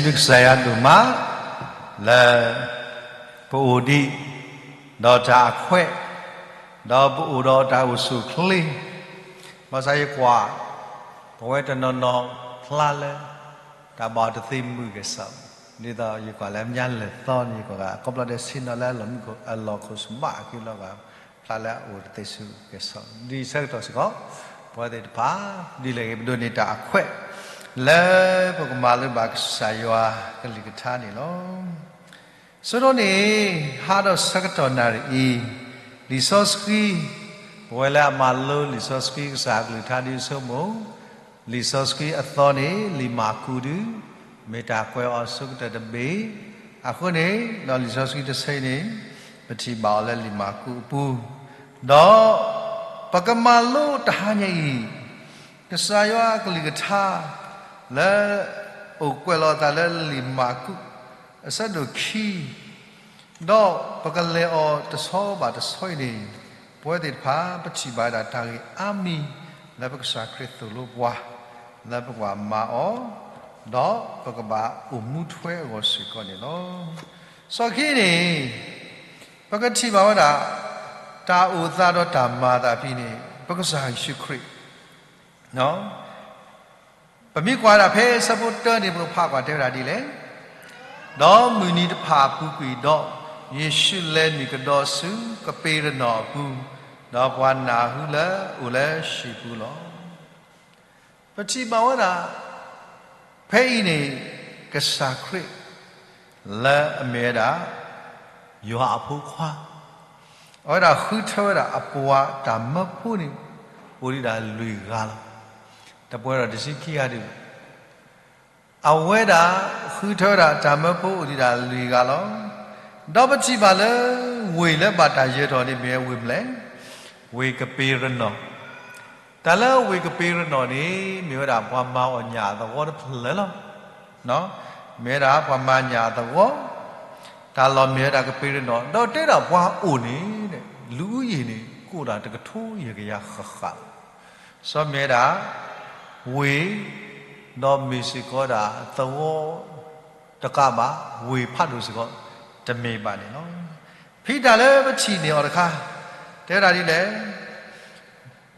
ယစံးဘျုးကစၢ်ယွၤဒိၣ်မး လၢ ပအိၣ်ဒံး ဒီးတၢ်အခွဲး, ဒီးပအိၣ်ဒီးတၢ်အိၣ်ဆူၣ်အိၣ်ချ့, ဘၣ်ဆၣ်ယကွၢ် ပဝဲတနီၤနီၤဖျါလၢ တၢ်ဘၣ်တသ့မုာ်ကဲၣ်ဆိး, ဒ်သိးယကွၢ်လၢအမဲာ်ညါလဲၤသီန့ၣ် ယကွၢ်ဂၤ ခီဖျိလၢဆ့ၣ်နီၤလၢအလီၢ်ခိၣ်ဆူၣ်ဘၣ်အခံလီၤဂာ် ဖျါလၢအအိၣ်တသ့ဆူၣ်ကဲၣ်ဆိး, ဒ်ဆၢကတီၢ်စ့ၢ်ကီး ပဝဲသ့ၣ်တဖၣ် ဒ်လဲၣ်ဂ့ၤ ပဒိးန့ၢ်တၢ်အခွဲး လၢပကမၤလိဘၣ်ကစၢ်ယွၤကလုၢ်ကထါန့ၣ်လီၤ. ဆိကမိၣ်န့ၣ် ဟါဒီးဆၢကတီၢ်နၣ်ရံၣ်အံၤ လံာ်စီဆှံ, ပဝဲလၢအမၤလိလံာ်စီဆှံကစၢ်အကလုၢ်ကထါဒ်ဆိကမိၣ်, လံာ်စီဆှံအသီန့ၣ် လံာ်မၢ်ကူးဒုး မ့ၢ်တၢ်ကွဲးအီၤအဆိကတၢၢ်တဘ့ၣ်, အဃိန့ၣ် ဒီးလံာ်စီဆှံတဆၢအံၤန့ၣ် ပထံၣ်ဘၣ်အီၤလၢလံာ်မၢ်ကူးအပူၤ, ဒီး ပကမၤလိတဟါညါအံၤ ကစၢ်ယွၤအကလုၢ်ကထါ လၢ အိၣ်ကွဲးလီၤအသးလၢလံာ်မၢ်ကူး အဆၢဒိၣ်ခံ, ဒီးပကလဲၤအီၤတဆီဘၣ်တဆီအံၤန့ၣ် ပဝဲသ့ၣ်တဖၣ် ပထံၣ်ဘၣ်ဝဲဒၣ်တၢ်ဂ့ၢ်အါမံၤ လၢပကစၢ်ခရံာ်သိၣ်လိပှၤ လၢပကဘၣ်မၤအီၤ, ဒီးပကဘၣ်အိၣ်မူထွဲအဂီၢ်စ့ၢ်ကီးန့ၣ်လီၤ. စီၤခံန့ၣ် ပကထံၣ်ဘၣ်ဝဲဒၣ် တၢ်အိၣ်သးဒီးတၢ်မၤအသးဖဲန့ၣ် ပကစၢ်ယ့ၣ်ၡူးခရံာ် ပမ့ၢ်ကွၢ်ဒၣ်ဖဲအဆၢဖိတၢန့ၣ် ပကဖးကွၢ်တဲဝဲဒၣ်ဒ်လဲၣ်, ဒီးမုၢ်နံၤတဖၣ်အပူၤကွံာ်ဒီး, ယ့ၣ်ၡူးလဲၤနုာ်ကဒီးဆူကပ့းရနီၣ်အပူၤ, ဒီးပှၤနၢ်ဟူလၢအိၣ်လၢဟံၣ်ပူၤလီၤ. ပထံၣ်ဘၣ်ဝဲဒၣ် ဖဲအံၤန့ၣ် ကစၢ်ခရံာ် လၢအမ့ၢ်ဝဲဒၣ် ယွၤအဖိခွါ, အဝဲဒၣ်ဃုထၢဝဲဒၣ်အပှၤတၢ်မၢဖိန့ၣ် အိၣ်ဒံးဒၣ်လွံၢ်ဂၤလီၤ. တပှဲၤဒီးတဆံခံဂၤဒံးဘၣ်. အဝဲဒၣ်ဃုထၢဝဲဒၣ်တၢ်မၢဖိအိၣ်ဒံးဒၣ်လွံၢ်ဂၤလီၤ. ဒီးပထံၣ်ဘၣ်လၢ ဝ့ၢ်လၢဘၣ်တၢ်ယၢၤထီၣ်န့ၣ်မ့ၢ်ဝဲဝ့ၢ်မနုၤလဲၣ်, ဝ့ၢ်ကပ့းရနီၣ် တၢ်လၢဝ့ၢ်ကပ့းရနီၣ်န့ၣ် မ့ၢ်ဝဲဒၣ်ပှၤမၤအီၣ်ညၣ်အသဝီတဖျၢၣ်လီၤ. မ့ၢ်ဝဲဒၣ်ပှၤမၤညၣ်အသဝီ, တၢ်လီၢ်မ့ၢ်ဝဲဒၣ်ကပ့းရနီၣ်, ဒီးတဲဒၣ်ပှၤအိၣ်န့ၣ် လူဦးရေန့ၣ် ကအိၣ်ဒၣ်တကထိယဲၢ်ကယၤဃၣ်ဃၣ်လီၤ. စီၤမ့ၢ်ဝဲဒၣ် ဝ့ၢ်, ဒီးမ့ၢ်စ့ၢ်ကီးဒၣ်သဝီ တကးဘၣ် ဝ့ၢ်ဖးဒိၣ်စ့ၢ်ကီး တမ့ၢ်ဘၣ်န့ၣ်လီၤ. ဖဲတၢ်လၢပထံၣ်န့ၢ်အီၤတခါ တဲဝဲဒၣ်ဒ်လဲၣ်,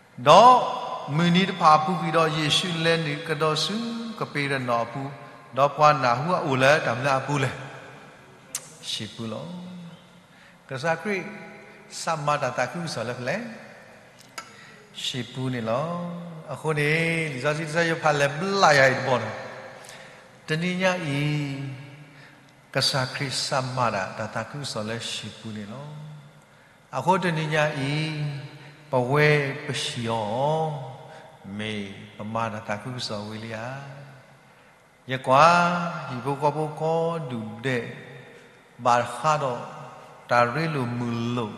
ဒီးမုၢ်နံၤတဖၣ်အပူၤကွံာ်ဒီး ယ့ၣ်ၡူးလဲၤနုာ်ကဒီးဆူကပ့းရနီၣ်အပူၤ, ဒီးပှၤနၢ်ဟူအအိၣ်လၢတၢ်မနုၤအပူၤလဲၣ်, ဟံၣ်ပူၤလီၤ. ကစၢ်ခရံာ် စးမၤတၢ်သးခုကစီၣ်လၢဖဲလဲၣ်, ဟံၣ်ပူၤန့ၣ်လီၤ. အဃိန့ၣ် လံာ်စီဆှံတဆၢယဖးလဲၣ်ဘျးယၤအံၤတဘျီန့ၣ်, တနံၤညါအံၤ ကစၢ်ခရံာ်စးမၤဒၣ်တၢ်သးခုကစီၣ်လၢဟံၣ်ပူၤန့ၣ်လီၤ. အဃိတနံၤညါအံၤ ပဝဲပဟံၣ်အီၤ မ့ၢ်ပမၤတၢ်သးခုကစီၣ်ဝံၤလံဧါ. ယကွၢ် ဟံၣ်ဖိဃီဖိကိးဒူၣ်ဒဲး ဘၣ်ဃးဒီး တၢ်ရ့လိာ်မုာ်လိာ်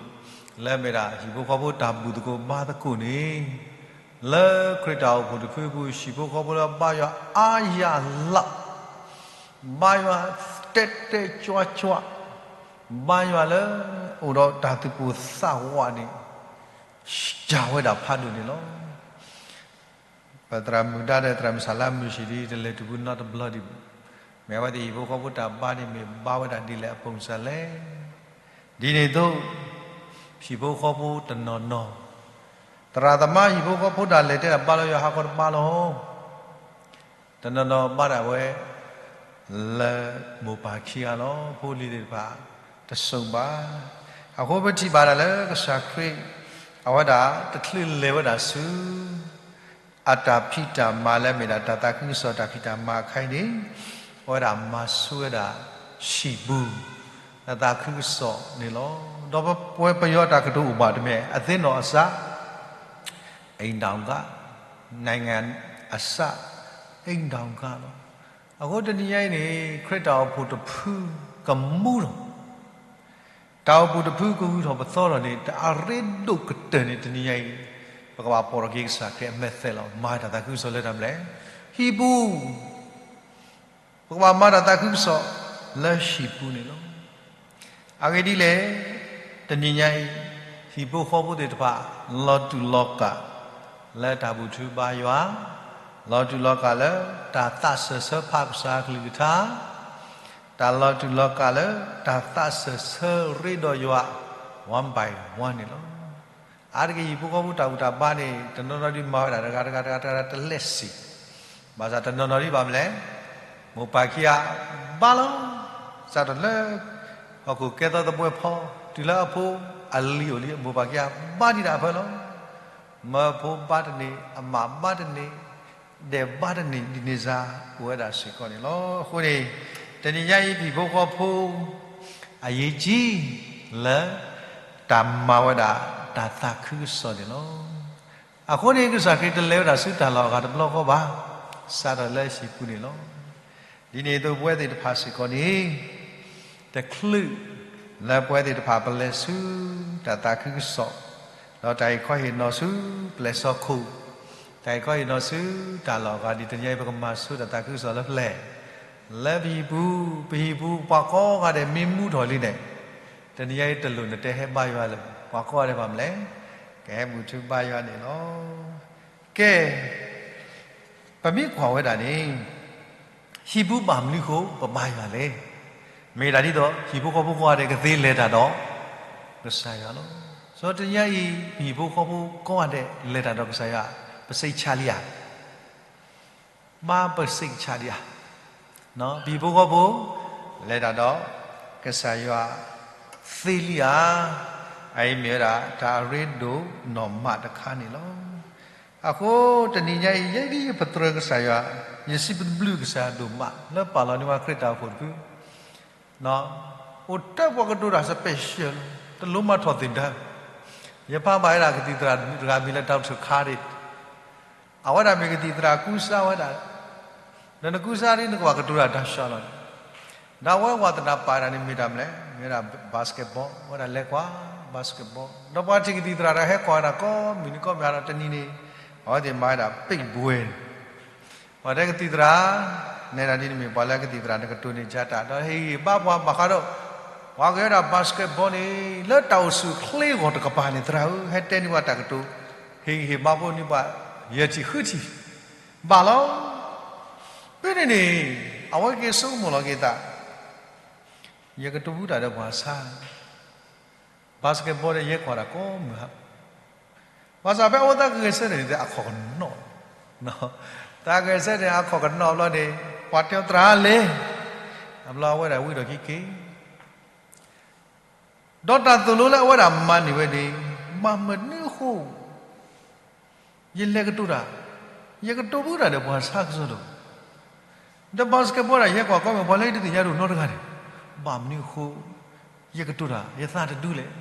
လၢအမ့ၢ်ဒၣ် ဟံၣ်ဖိဃီဖိတၢ်ဘူၣ်သကိးဘါသကိးန့ၣ်, လၢခရံာ်တၢ်အိၣ်ဖှိၣ်တဖုအပူၤ ဟံၣ်ဖိဃီဖိလၢဘါယွၤအါယၤလီၤ ဘါယွၤတဲာ်တဲာ်ကွၢ်ကွၢ်, ဘါယွၤလၢအိၣ်ဒီးတၢ်သူၣ်ပိၢ်သးဝးန့ၣ် စှၤဝဲဒၣ်ဖးဒိၣ်န့ၣ်လီၤ. ပသရၣ်မုၣ်ဒါဒီးသရၣ်မုၣ်ဆၣ်လါမုၢ်ဆ့ၣ်ဒံး တလဲၤတုၤပူၤနီတဘျီဒံးဘၣ်. မ့ၢ်အဝဲသ့ၣ်ဟံၣ်ဖိဃီဖိတၢ်ဘါန့ၣ် မ့ၢ်ဘါဝဲဒၣ်ဒ်လဲၣ်အပူၤစ့ၢ်လဲၣ်. ဒ်န့ၣ်အသိး ဟံၣ်ဖိဃီဖိတနီၤနီၤ, သရၣ်သမါဟံၣ်ဖိဃီဖိတၢ်လဲၤတဲတၢ်ဘါလီၤ ယွၤဟးဂီၤတဘါလီၤ တနီၤနီၤဘါဒၣ်ဝဲ လၢမိၢ်ပၢ်ခံဂၤလီၤ. ဖိလံၤသ့ၣ်တဖၣ် တစိၢ်ဘၣ်. အဃိပထံၣ်ဘၣ်ဒၣ်လၢကစၢ်ခရံာ် အဝဲဒၣ်တချုးလဲၤဝဲဒၣ်ဆူ အတၢ်ဖံးတၢ်မၤလၢအမ့ၢ်ဒၣ်တၢ်သးခုကစီၣ်တၢ်ဖံးတၢ်မၤအခါအံၤန့ၣ်, အဝဲဒၣ်မၤဆိဝဲဒၣ်ဟံၣ်ပူၤ တၢ်သးခုကစီၣ်န့ၣ်လီၤ. ဒီးပဝဲပယီၤတၢ်ကတိၤအိၣ်ဘၣ်တမံၤ အသ့ၣ်နီၣ်အစး အိမ်ထောင်က နိုင်ငံအစး အိမ်ထောင်ကလီၤ. အဃိတနံၤညါအံၤန့ၣ် ခရံာ်တၢ်အိၣ်ဖှိၣ်တဖုကမူထီၣ်, တၢ်အိၣ်ဖှိၣ်တဖုကဂုၢ်ထီၣ်ပသီထီၣ်န့ၣ် တၢ်အရ့ဒိၣ်ကတၢၢ်န့ၣ် တနံၤညါအံၤ ပကဘၣ်ပိာ်ထီၣ်က့ၤကစၢ်ခရံာ်အမဲာ်သဲလီၤ. မၤတၢ်သးခုကစီၣ်လၢတၢ်မနုၤလဲၣ်, ဟံၣ်ပူၤ ပကဘၣ်မၤတၢ်သးခုကစီၣ်လၢဟံၣ်ပူၤန့ၣ်လီၤ. အဂ့ၢ်ဒ်လဲၣ်, တနံၤညါအံၤ ဟံၣ်ဖိဃီဖိသ့ၣ်တဖၣ် လီၤတူာ်လီၤကာ် လၢတၢ်ဘူၣ်ထီၣ်ဘါယွၤ, လီၤတူာ်လီၤကာ်လၢတၢ်သးစၢၢ်ဆၢဖးကစၢ်အကလုၢ်ကထါ, တၢ်လီၤတူာ်လီၤကာ်လၢ တၢ်သးစၢၢ်ဆၢရ့ဒီးယွၤ one by one န့ၣ်လီၤ. အါတက့ၢ်ဟံၣ်ဖိဃီဖိတၢ်ဘူၣ်တၢ်ဘါန့ၣ် တနီၤနီၤဒ်မၤဝဲဒၣ်တဂၤတဂၤတဂၤတဂၤတဂၤတလဲၣ်စ့ၢ်, ဘၣ်ဆၣ်တနီၤနီၤဒ်ဘၣ်မနုၤလဲၣ်, မိၢ်ပၢ်ခံဂၤဘါလီၤ, စးထီၣ်လၢ ဟီၣ်ခိၣ်ကဲသီသဘှဲဖီ တုၤလၢအဖိအလံၤအိၣ်လံ မိၢ်ပၢ်ခံဂၤဘါဒံးဒၣ်အဖၢလီၤ. မၢဖိဘါတန့ၢ်, အမၢ်ဘါတန့ၢ်, ဒဲးဘါတန့ၢ် ဒ်န့ၣ်စ့ၢ် အိၣ်ဝဲဒၣ်စ့ၢ်ကီးန့ၣ်လီၤ. အဃိန့ၣ် တနံၤညါအံၤ ပဟံၣ်ဖိဃီဖိ အရေးကြီး လၢ တၢ်မၤဝဲဒၣ် တၢ်သးခုကစီၣ်န့ၣ်လီၤ. အဃိန့ၣ် ကစၢ်ခရံာ်တလဲၤဝဲဒၣ်ဆူတၢ်လီၢ်အဂၤတဘျီဃီဘၣ်, စးထီၣ်လၢဟံၣ်ပူၤန့ၣ်လီၤ. ဒ်န့ၣ်အသိးပဝဲသ့ၣ်တဖၣ်စ့ၢ်ကီးန့ၣ် တချုး လၢပဝဲသ့ၣ်တဖၣ်ပလဲၤဆူ တၢ်သးခုကစီၣ်, ဒီးတၢ်ဟ့ၣ်ခီဟ့ၣ်နီၤဆူ ပျဲၢ်စီခိၣ်, တၢ်ဟ့ၣ်ခီဟ့ၣ်နီၤဆူ တၢ်လီၢ်အဂၤဒ်တနံၤအံၤ ပကမၤဆိတၢ်သးခုကစီၣ်လၢပျဲၢ်, လၢပဟံၣ်ပူၤ, ပဟံၣ်ပူၤပှၤကိးဂၤဒဲးမ့ၢ်မူထီၣ်လံန့ၣ်, တနံၤညါအံၤတလိၣ်နတဲဟဲဘါယွၤလၢၤ, ပှၤကိးဂၤဒဲးဘၣ်မနုၤလဲၣ်, ကဟဲဘူၣ်ထီၣ်ဘါယွၤန့ၣ်လီၤ. ကဲ ပမ့ၢ်ကွၢ်ဝဲဒၣ်န့ၣ် ဟံၣ်ပူၤဘၣ်မနုၤအဃိ ပဘါယွၤလဲၣ်. မ့ၢ်ဒၣ်ဒ်သိး ဟံၣ်ဖိဃီဖိကိးဂၤဒဲးကသ့လဲၤတၢ်ဒီး ကစၢ်ယွၤလီၤ. စီၤတနံၤညါအံၤ ပဟံၣ်ဖိဃီဖိကိးဂၤဒဲးလဲၤတၢ်ဒီးကစၢ်ယွၤ, ပစိတ်ချလံဧါ, ဘၣ်ပစိတ်ချဒံးဧါ. ပဟံၣ်ဖိဃီဖိ လဲၤတၢ်ဒီး ကစၢ်ယွၤ သ့လံဧါ. အအံၤမ့ၢ်ဝဲဒၣ် တၢ်အရ့ဒိၣ်နီၢ်မးတခါန့ၣ်လီၤ. အဃိတနံၤညါအံၤ ယဲဒ်ယပတြၢၤကစၢ်ယွၤ, ယစံးဘျုးကစၢ်ယွၤဒိၣ်မး လၢပာ်လီၤန့ၢ်ဝဲခရံာ်တၢ်အိၣ်ဖှိၣ်တဖု အိၣ်တ့ၢ်ပှၤကတိၤတၢ် special လီၤ, တလိၣ်မၤထီၣ်သ့ၣ်ဒၢ, ယဖးဘၣ်ဝဲဒၣ်ကသံၣ်သရၣ်တဂၤမံၤလၢ Doctor Khalid, အဝဲဒၣ်မ့ၢ်ကသံၣ်သရၣ်ကူစါဝဲဒၣ်, ဒီးနကူစါဒ်နကဘၣ်ကတိၤတၢ်တၢ်ဆှီလီၤ. ဒီးအဝဲဝးသနာ်ပာ်ဝဲဒၣ်န့ၣ်မ့ၢ်တၢ်မနုၤလဲၣ်, မ့ၢ်ဝဲဒၣ် basketball, အဝဲဒၣ်လဲၤကွၢ် basketball, ဒီးပှၤထံၣ်ကသံၣ်သရၣ်တဂၤဟဲကွၢ်ဝဲဒၣ်ကိးမုၢ်နံၤကိးမုၢ်ဟါဒီးတနံၤန့ၣ်, အဝဲသ့ၣ်မၤဝဲဒၣ် big boy ပှၤတဲကသံၣ်သရၣ်, နဲဒၣ်ဒ်န့ၣ်မ့ၢ်ပှၤလၢကသံၣ်သရၣ် နကတိၤန့ၢ်ကစၢ်တၢ် ဒီးဟ့ၣ်ဂံၢ်ဟ့ၣ်ဘါပှၤဘၣ်ဃးဒီး, ပှၤကဲဝဲဒၣ် basketball န့ၣ် လၢတၢ်အိၣ်ဆူၣ်ချ့အဂီၢ်တကပၤန့ၣ် သရၣ်ဧၢ, ဟဲတဲန့ၢ်ပှၤတၢ်ကတိၤ, ဟ့ၣ်ဂံၢ်ဟ့ၣ်ဘါဖိန့ၢ်ပှၤ ယဲၢ်ထံၣ်ဃုထံၣ်, ဘၣ်လီၤ. ဖဲန့ၣ်န့ၣ် အဝဲက့ၤဆိကမိၣ်လီၤက့ၤအသး, ယကတိၤဘူးတၢ်ဒီးပှၤဆါ basketball ဒီးယဲကွၢ်တၢ်ကိးမုၢ်ဟါ, ဘၣ်ဆၣ်ဖဲအဝဲသးကဂဲၤဆၢထၢၣ်န့ၣ် အခိၣ်ကနီၣ်, သးကဂဲၤဆၢထၢၣ်အခိၣ်ကနီၣ်ဘျီန့ၣ်, ပှၤတဲသရၣ်လဲၣ်, အဘျီအဝဲဒၣ်ဝံဒီးခံက့ၤ, ဒီးတၢ်သိၣ်လိလၢအဝဲဒၣ်မၤန့ၢ်ဝဲန့ၣ်, ဘၣ်မနုၤအဃိ ယလဲၤကတိၤတၢ်, ယကတိၤဘူးတၢ်ဒီးပှၤဆါကစီဒီး, ဒီး basketball ဒၣ်ယဲကွၢ်ကိးမုၢ် ပှၤလၢယတသ့ၣ်ညါတအိၣ်နီတဂၤန့ၣ်, ဘၣ်မနုၤအဃိ ယကတိၤတၢ် ယသးတဒူလဲၣ်.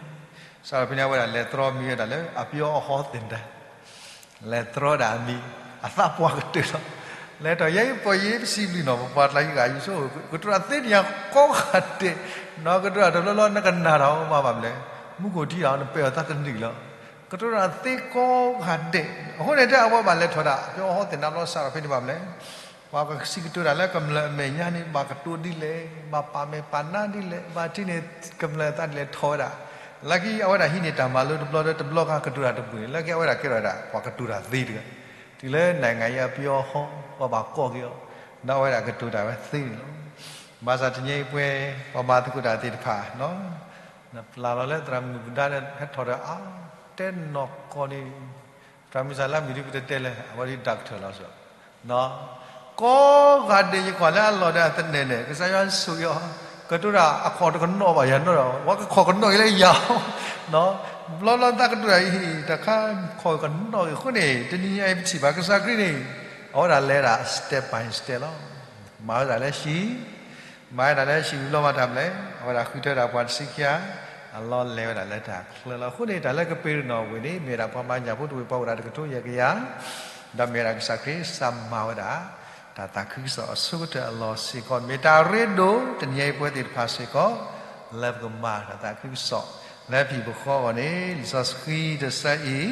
စးထီၣ်ဖဲန့ၣ် အဝဲဒၣ်လဲၤတြီမံၤဝဲဒၣ်လၢ အပယီၤအဟီသ့ၣ်တၢ်, လဲၤတြီဒၣ်အမံၤ, အသးပှၢ်ကတၢၢ်လီၤ. လဲၤထီၣ်ယဲအံၤ ပယဲပစံးဘျုးနီၤ ပပှၤကျါယဂၤ ယဆိကမိၣ် ကတိၤတၢ်သ့တနံၤကိးဂၤဒဲး, နီၢ်ကတိၤတၢ်တဘျီဘျီနကနၣ်တၢ်အီၤဘၣ်ဘၣ်မနုၤလဲၣ်, မူခိၣ်ထံဒီး နပဲာ်အီၤသးတနံၤလီၤ. ကတိၤတၢ်သ့ကိးဂၤဒဲး, အဃိန့ၣ် တဲအဝဲဘၣ်လဲၤထီၣ်ဒၣ် ပယီၤအဟီသ့ၣ်တၢ်ဘျီ စးထီၣ်ဖဲန့ၣ်ဘၣ်မနုၤလဲၣ် ပှၤကစံးကတိၤတၢ်လၢကမျၢၢ်အမဲာ်ညါန့ၣ် ဘၣ်ကတိၤဒ်လဲၣ်, ဘၣ်ပာ်မဲာ်ပာ်နါဒ်လဲၣ်, ဘၣ်ထံၣ်န့ၢ်ကမျၢၢ်သးဒ်လဲၣ်ထီၣ်ဝဲဒၣ်, လၢခံအဝဲဒၣ်ဟံးန့ၢ်တၢ်မၤလိတဘျီဒီးတဘျီဃီကတိၤတၢ်တဘျုးန့ၣ် လၢခံအဝဲဒၣ်ကဲထီၣ်ဝဲဒၣ် ပှၤကတိၤတၢ်သ့တဂၤ, တုၤလၢနံၣ်ဂၤယဲအပယီၤဟီ ပှၤဘၣ်ကိးက့ၤအီၤ, ဒီးအဝဲဒၣ်ကတိၤတၢ်ဝဲသ့န့ၣ်လီၤ. ဘၣ်ဆၣ်တနံၤအံၤပဝဲ ပှၤမၤသကိးတၢ်သ့ၣ်တဖၣ် နပျၢ်လီၤလၢသရၣ်မုၣ်ကဒါဒီး ဟဲထီၣ်ဒီးအါ တဲနီၢ်ကီၢ်န့ၣ်, သရၣ်မုၣ်စၢ်လၢမုၢ်ဒုပတတဲလဲၣ် အဝဲဒၣ် doctor လီၤစ့ၢ်, ကိးဂၤဒဲးယကွၢ်လၢအလီၢ်ဒီးအသနဲၣ်န့ၣ် ကစၢ်ယွၤဆိၣ်ဂ့ၤအီၤ, ကတိၤတၢ်အခိၣ်တကနီၣ်ဘၣ်ယၤနီၢ်ဒီး ပှၤကခိၣ်ကနီၣ်က့ၤလၢယၤ, ဘျီလီၤသးကတိၤတၢ်အံၤ တခါခိၣ်ကနီၣ်က့ၤအဃိန့ၣ် တနံၤညါအံၤပထံၣ်ဘၣ် ကစၢ်ခရံာ်န့ၣ် အဝဲဒၣ်လဲၤဒၣ် step by step လီၤ. မၤဝဲဒၣ်လၢဟံၣ်, မၤဝဲဒၣ်လၢဟံၣ်ဝံၤဘျီမၤတၢ်မနုၤလဲၣ်, အဝဲဒၣ်ဃုထၢဒၣ်ပှၤတဆံခံဂၤ, အလီၢ်လဲၤဝဲဒၣ်လၢတၢ်ချၢလီၤ. အဃိန့ၣ် တၢ်လၢကပ့းရနီၣ်ဝ့ၢ်န့ၣ် မ့ၢ်ဝဲဒၣ်ပှၤမၤညၣ်ဖိတဝ့ၢ် ပှၤအိၣ်ဒၣ်တကထိယဲၢ်ကယၤ, ဒီးမ့ၢ်ဝဲဒၣ်ကစၢ်ခရံာ်စးမၤဝဲဒၣ် တၢ်သးခုကစီၣ်အဆိကတၢၢ်အလီၢ်စ့ၢ်ကီး မ့ၢ်တၢ်ရ့ဒိၣ် တနံၤအံၤပဝဲသ့ၣ်တဖၣ်စ့ၢ်ကီး လၢပကမၤတၢ်သးခုကစီၣ် လၢပဟံၣ်ပဃီအဂီၢ်န့ၣ် လံာ်စီဆှံတဆၢအံၤ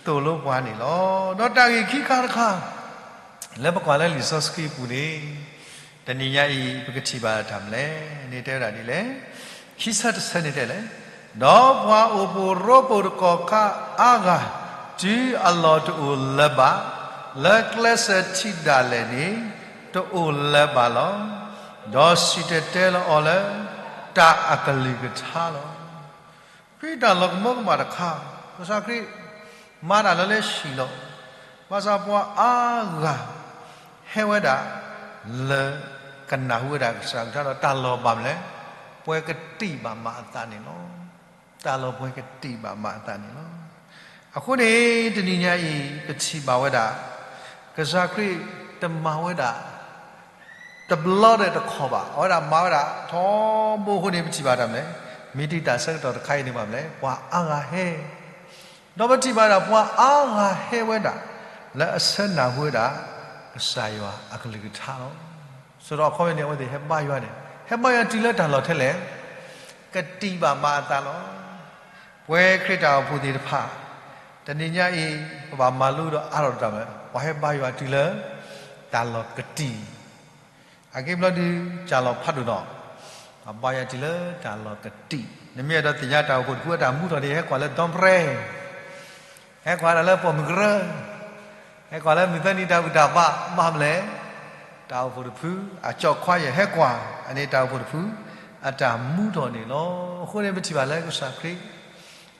သိၣ်လိပှၤန့ၣ်လီၤ. ဒီးတၢ်ဂ့ၢ်ခံခါတခါ လၢပကွၢ်လၢလံာ်စီဆှံပူၤန့ၣ် တနံၤညါအံၤ ပကထံၣ်ဘၣ်တၢ်မနုၤလဲၣ်န့ၣ် တဲဝဲဒၣ်ဒ်လဲၣ်, ခံဆၢတဆၢန့ၣ်တဲလဲၣ်, ဒီးပှၤအိၣ်ဖှိၣ်ရိဖှိၣ်တကီၢ်ခါအါဂၤ တုၤအလီၢ်တအိၣ်လၢၤဘၣ်, လၢကျဲစၢးထံးဒၣ်လဲာ်န့ၣ် တအိၣ်လၢၤဘၣ်လီၤ. ဒီးစံၣ်တဲၤတဲလီၤအီၤလၢ တၢ်အကလုၢ်ကထါလီၤ. ဖဲတၢ်လီၤကမၢကမၣ်တခါ, ကစၢ်ခရံာ်မၤတၢ်လၢလၢဟံၣ်လီၤ. ဘၣ်ဆၣ်ပှၤအါဂၤ ဟဲဝဲဒၣ် လၢကနၢ်ဟူဝဲဒၣ်ကစၢ်ကလုၢ်ကထါဒီး တၢ်လီၢ်ဘၣ်မနုၤလဲၣ်, ပှဲၤကတံာ်ဘၣ်မၤအသးန့ၣ်လီၤ. တၢ်လီၢ်ပှဲၤကတံာ်ဘၣ်မၤအသးန့ၣ်လီၤ. အဃိန့ၣ် တနံၤညါအံၤ ပထံၣ်ဘၣ်ဝဲဒၣ် ကစၢ်ခရံာ်တမၤဝဲဒၣ် တဘျီဒီးတခီဘၣ်, အဝဲဒၣ်မၤဝဲဒၣ်ထီဘိအဃိန့ၣ် ပထံၣ်ဘၣ်တၢ်မနုၤလဲၣ်, မ့ၢ်တၢ်ဆၢကတီၢ်တခါအံၤန့ၣ်ဘၣ်မနုၤလဲၣ်, ပှၤအါဂၤဟဲ ဒီးပထံၣ်ဘၣ်ဒၣ်ပှၤအါဂၤဟဲဝဲဒၣ် လၢအဆၢနၢ်ဟူဝဲဒၣ် ကစၢ်ယွၤအကလုၢ်ကထါလီၤ. ဆိုတော့ အခီပညီန့ၣ် အဝဲသ့ၣ်ဟဲဘါယွၤန့ၣ် ဟဲဘါယွၤတုၤလၢတၢ်လီၢ်ထဲလဲၣ်, ကတံာ်ဘၣ်မၤအသးလီၤ. ပဝဲခရံာ်တၢ်အိၣ်ဖှိၣ်သ့ၣ်တဖၣ် တနံၤညါအံၤ ပဘၣ်မၤလိဒီးအါထီၣ်တၢ်မနုၤလဲၣ်, ပှၤဟဲဘါယွၤတုၤလၢ တၢ်လီၢ်ကတံာ် အဂ့ၢ်ဘျီဒုး တၢ်လီၢ်ဖးဒိၣ်နီၤ, ပှၤဘါယွၤတုၤလၢတၢ်လီၢ်ကတံာ်, နမ့ၢ်အဲၣ်ဒိးသ့ၣ်ညါတၢ်အိၣ်ဖှိၣ်တဖုအတၢ်မူထီၣ်န့ၣ် ဟဲကွၢ်လၢ ဒီပြဲ, ဟဲကွၢ်တၢ်လၢပိာ်မုၣ်ကရၢ, ဟဲကွၢ်လၢမုၢ်သၢနံၤတၢ်ဘူၣ်တၢ်ဘါ ဘၣ်မနုၤလဲၣ်, တၢ်အိၣ်ဖှိၣ်တဖု အကၠီၣ်ခွါယဲၢ်ဟဲကွၢ်, အန့ၣ်တၢ်အိၣ်ဖှိၣ်တဖု အတၢ်မူထီၣ်န့ၣ်လီၤ. အဃိန့ၣ် ပထံၣ်ဘၣ်လၢကစၢ်ခရံာ်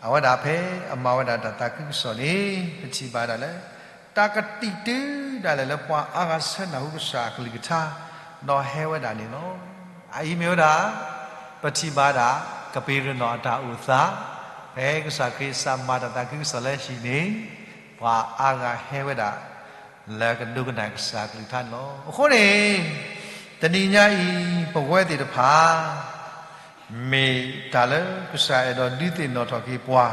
အဝဲဒၣ်ဖဲအမၤဝဲဒၣ်တၢ်သးခုကစီၣ်န့ၣ် ပထံၣ်ဘၣ်ဒၣ်လၢ တၢ်ကတံာ်တုၤဒၣ်လဲာ်လၢပှၤအါဂၤဆၢနၢ်ဟူကစၢ်အကလုၢ်ကထါ ဒီးဟဲဝဲဒၣ်န့ၣ်လီၤ. အအံၤမ့ၢ်ဝဲဒၣ် ပထံၣ်ဘၣ်ဒၣ် ကပ့းရနီၣ်အတၢ်အိၣ်သး, ဖဲကစၢ်ခရံာ်စးမၤတၢ်သးခုကစီၣ်လၢဟံၣ်န့ၣ် ပှၤအါဂၤဟဲဝဲဒၣ် လၢကဒိကနၣ်ကစၢ်အကလုၢ်ကထါန့ၣ်လီၤ. အဃိန့ၣ် တနံၤညါအံၤ ပဝဲသ့ၣ်တဖၣ် မ့ၢ်တၢ်လၢကစၢ်အဲၣ်ဒိးဒုးသ့ၣ်နီၣ်ထီၣ်က့ၤပှၤ,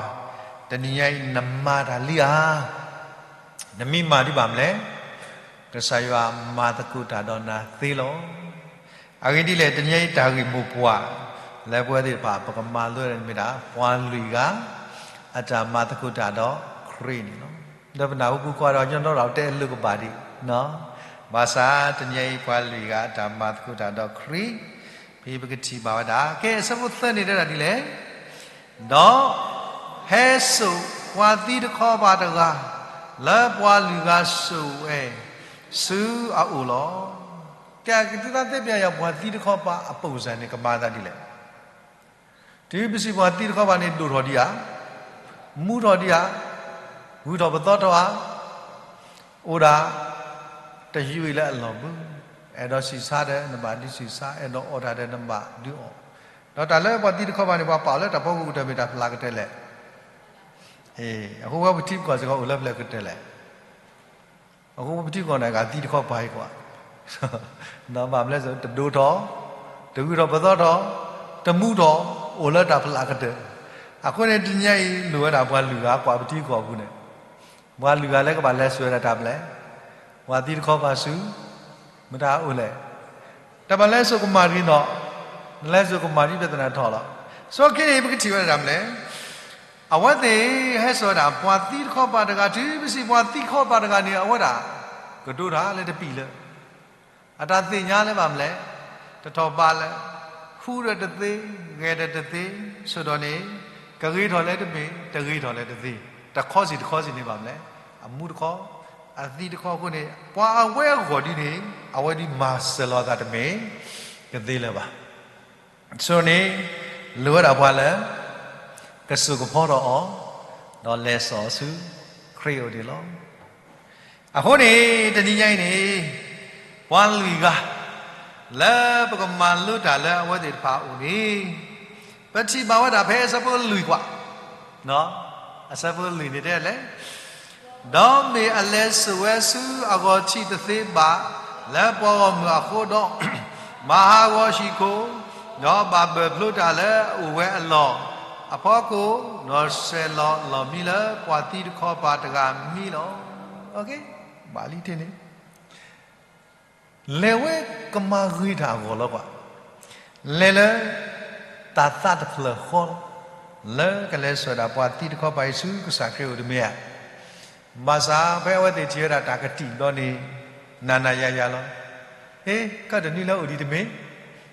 တနံၤညါအံၤနမၤတၢ်လံဧါ, နမ့ၢ်မၤဒံးဘၣ်မနုၤလဲၣ်, ကစၢ်ယွၤမၤသကိးတၢ်ဒီးနၤသ့လီၤ. အဂ့ၢ်ဒ်လဲၣ် တနံၤညါအံၤတၢ်ဂ့ၢ်မိၢ်ပှၢ် လၢပဝဲသ့ၣ်တဖၣ် ပကမၤလိန့ၣ်မ့ၢ်ဒၣ် ပှၤလွံၢ်ဂၤ အတၢ်မၤသကိးတၢ်ဒီးခရံာ်န့ၣ်လီၤ. ဒီးပနၢ်ဟူပူၤကွၢ်ဒီး ညီနုၢ်ဒီးတဲအလိၤကဘၣ်ဒံး, ဘၣ်ဆၣ်တနံၤညါအံၤ ပှၤလွံၢ်ဂၤအတၢ်မၤသကိးတၢ်ဒီးခရံာ်, ဖဲပကထံၣ်ဘၣ်ဝဲဒၣ် ကဲ အဆၢဖိသၢန့ၣ်တဲဒၣ်ဒ်လဲၣ်, ဒီးဟဲစိာ်ပှၤသံတခီပၤတဂၤ လၢပှၤလွံၢ်ဂၤစိာ်ဝဲ ဆူအအိၣ်လီၤ. ကဲ ကသံၣ်သ့ၣ်ပျၢ် ယၤ ပှၤသံတခီပၤအပိာ်စၢ်န့ၣ် ကမၤသးဒ်လဲၣ်. တုၤပစံးပှၤသံတခီပၤန့ၣ် ဒိၣ်ထီၣ်ဒံးဧါ, မူထီၣ်ဒံးဧါ, ဂုၤထီၣ်ပသီထီၣ်ဧါ, အိၣ်ဒၣ် တယုၢ်အံၤလၢအလီၢ်ဘၣ်, အဲၣ်ဒိးဆံးဆါဒီးနဘၣ်ဒုးဆံးဆါ, အဲၣ်ဒိးအီၣ်တၢ်ဒီးနဘၣ်ဒုးအီၣ်, ဒီးတၢ်လၢပှၤသံတခီပၤန့ၣ် ပှၤပာ်အီၤလၢတၢ်ဖီခိၣ်ကတၢၢ်မ့ၢ်တၢ်ဖျးကတၢၢ်လဲၣ်. အဃိဝဲပထံပကီၢ်စ့ၢ်ကီးအိၣ်လၢဖျၢၣ်ကတၢၢ်လဲၣ်. အဃိပထံကီၢ်န့ၣ် အဂၤသံတခီပၤအံၤကွၢ်, ဘၣ်မနုၤလဲၣ်, တဒိၣ်ထီၣ်, တဂုၤထီၣ်ပသီထီၣ်, တမူထီၣ်, အိၣ်လၢတၢ်ဖျးကတၢၢ်. အဃိန့ၣ် တနံၤညါအံၤ လိၣ်ဝဲဒၣ်ပှၤလွံၢ်ဂၤကွၢ်ပထံကီၢ်အပူၤန့ၣ်, ပှၤလွံၢ်ဂၤလၢကဘၣ်လဲၤစိာ်ဝဲဒၣ်တၢ်မနုၤလဲၣ်, ပှၤသံတခီပၤဆူ မတၤအိၣ်လဲၣ်. တၢ်ဘၣ်လဲၤစိာ်ကမၣ်တဂ့ၤနီၤ, လဲၤစိာ်ကမၣ်ဒ်ပြဿနာထီၣ်လီၤ. ဆိက့န့ၣ် ပကထံၣ်ဝဲဒၣ်မနုၤလဲၣ်, အဝဲသ့ၣ်ဟဲစိာ်ဝဲဒၣ် ပှၤသံတခီပၤတဂၤ, တုၤပစံးပှၤသံတခီပၤတဂၤန့ၣ် အဝဲဒၣ် ကဒိးတၢ်လၢတပံာ်လၢ အတၢ်သ့ၣ်ညါလၢဘၣ်မနုၤလဲၣ်, တထီၣ်ဘးလၢ ဟူဒီးတသ့, ဂဲၤဒီးတသ့, ဆိးဒီးန့ၣ် ကဂ့ၤထီၣ်လၢတမ့ၢ်, တဂ့ၤထီၣ်လၢတသ့, တခီစံၣ်တခီစံၣ်န့ၣ်ဘၣ်မနုၤလဲၣ်, အမူတခီ, အသံတခီအဃိန့ၣ် ပှၤအဝဲအဂီၢ်ဒ်န့ၣ် အဝဲဒ်မၤစၢၤလီၤအသးတမ့ၢ် ကသ့လၢၤဘၣ်. ဆိးန့ၣ် လိၣ်ဝဲဒၣ်ပှၤလၢ ကစိာ်ကဖီထီၣ်အီၤ, ဒီးလဲၤစိာ်အီၤဆူ ခရံာ်အိၣ်န့ၣ်လီၤ. အဃိန့ၣ် တနံၤညါအံၤန့ၣ် ပှၤလွံၢ်ဂၤ လၢပကမၤလိတၢ်လၢအဝဲသ့ၣ်တဖၣ်အအိၣ်န့ၣ် ပထံၣ်ဘၣ်ဝဲဒၣ်ဖဲအဆၢဖိလွံၢ်ကွၢ်, အဆၢဖိလွံၢ်န့ၣ်တဲလဲၣ်, ဒီးမ့ၢ်အလဲၤစိာ်ဝဲဆူအဂီၤထံးတသ့ဘၣ် လၢပှၤဂီၢ်မုၢ်အဃိဒီး, မၤဟးဂီၤဟံၣ်ခိၣ်, ဒီးဘၣ်ဘၢၣ်ဖျိတၢ်လၢအအိၣ်ဝဲအလီၢ်အဖီခိၣ်, ဒီးဆဲးလီၤလီၢ်မံလၢပှၤသံတခီပၤတဂၤမံလီၤ. ဘၣ်လံတ့ၢ်န့ၣ် လဲၤဝဲကမၤဂ့ၤတၢ်အဂီၢ်လီၤကွၢ်, လဲၤလၢ တၢ်သးတဖျၢၣ်ဃီလီၤ, လၢကလဲၤစိာ်ဒၣ်ပှၤသံတခီပၤအံၤဆူကစၢ်ခရံာ်အိၣ်တမ့ၢ်ဧါ. ဘၣ်ဆၣ်ဖဲအဝဲသ့ၣ်ထံၣ်ဝဲဒၣ်တၢ်ကတံာ်ဘျီန့ၣ် နၤနၤယၤယၤလီၤ. ဟ့ ကတနွံလၢအိၣ်ဒံးတမ့ၢ်,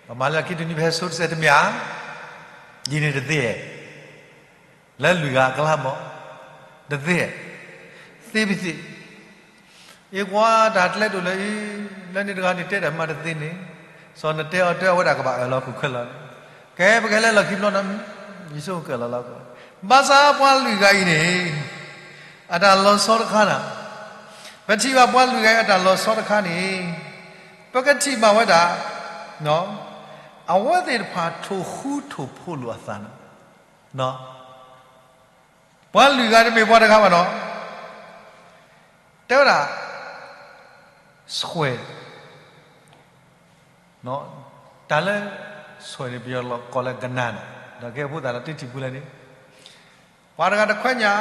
ပမၤလၢခံတနွံဖဲဆိတစဲးတမ့ၢ်ဧါ, ဒ်န့ၣ်တသ့ဧါ, လၢလွံၢ်ဂၤအကျါမး, တသ့ဧါ, သ့ပသ့, အ့ကွၢ်တၢ်ကျဲဒိၣ်လၢအံၤ, လၢန့ၣ်တဂၤန့ၣ်တဲတၢ်မၤတသ့န့ၣ်, စီၤနတဲအီၤတၢ်အဝဲဒၣ်ကဘၣ်အၢၣ်လီၤခိၣ်ခဲလၢာ်န့ၣ်, ကဲ ပကဟဲလၢလီၢ်ခံဘျီနီၤ, ယဆိကမိၣ်ကလီၤလီၤ, ဘၣ်ဆၣ်ပှၤလွံၢ်ဂၤအံၤန့ၣ် အတၢ်လီၤဆီတခါန့ၣ်, ပထံၣ်ဘၣ်ပှၤလွံၢ်ဂၤအံၤအတၢ်လီၤဆီတခါန့ၣ်, ပကထံၣ်ဘၣ်ဝဲဒၣ် အဝဲသ့ၣ်တဖၣ်ထိၣ်ဃူထိၣ်ဖိးလိာ်အသးန့ၣ်, ပှၤလွံၢ်ဂၤတမ့ၢ်ပှၤတဂၤဘၣ်နီၤ, တဲဝဲဒၣ် ဆွဲၣ် တၢ်လၢ ဆွဲၣ်န့ၣ် ပယီၤကိးလၢ ကနၣ် န့ၣ်, ဒီးကဲဖိသၣ်လၢတထံၣ်ပူၤလဲၣ်န့ၣ်, ပှၤတဂၤတခွဲညၣ်,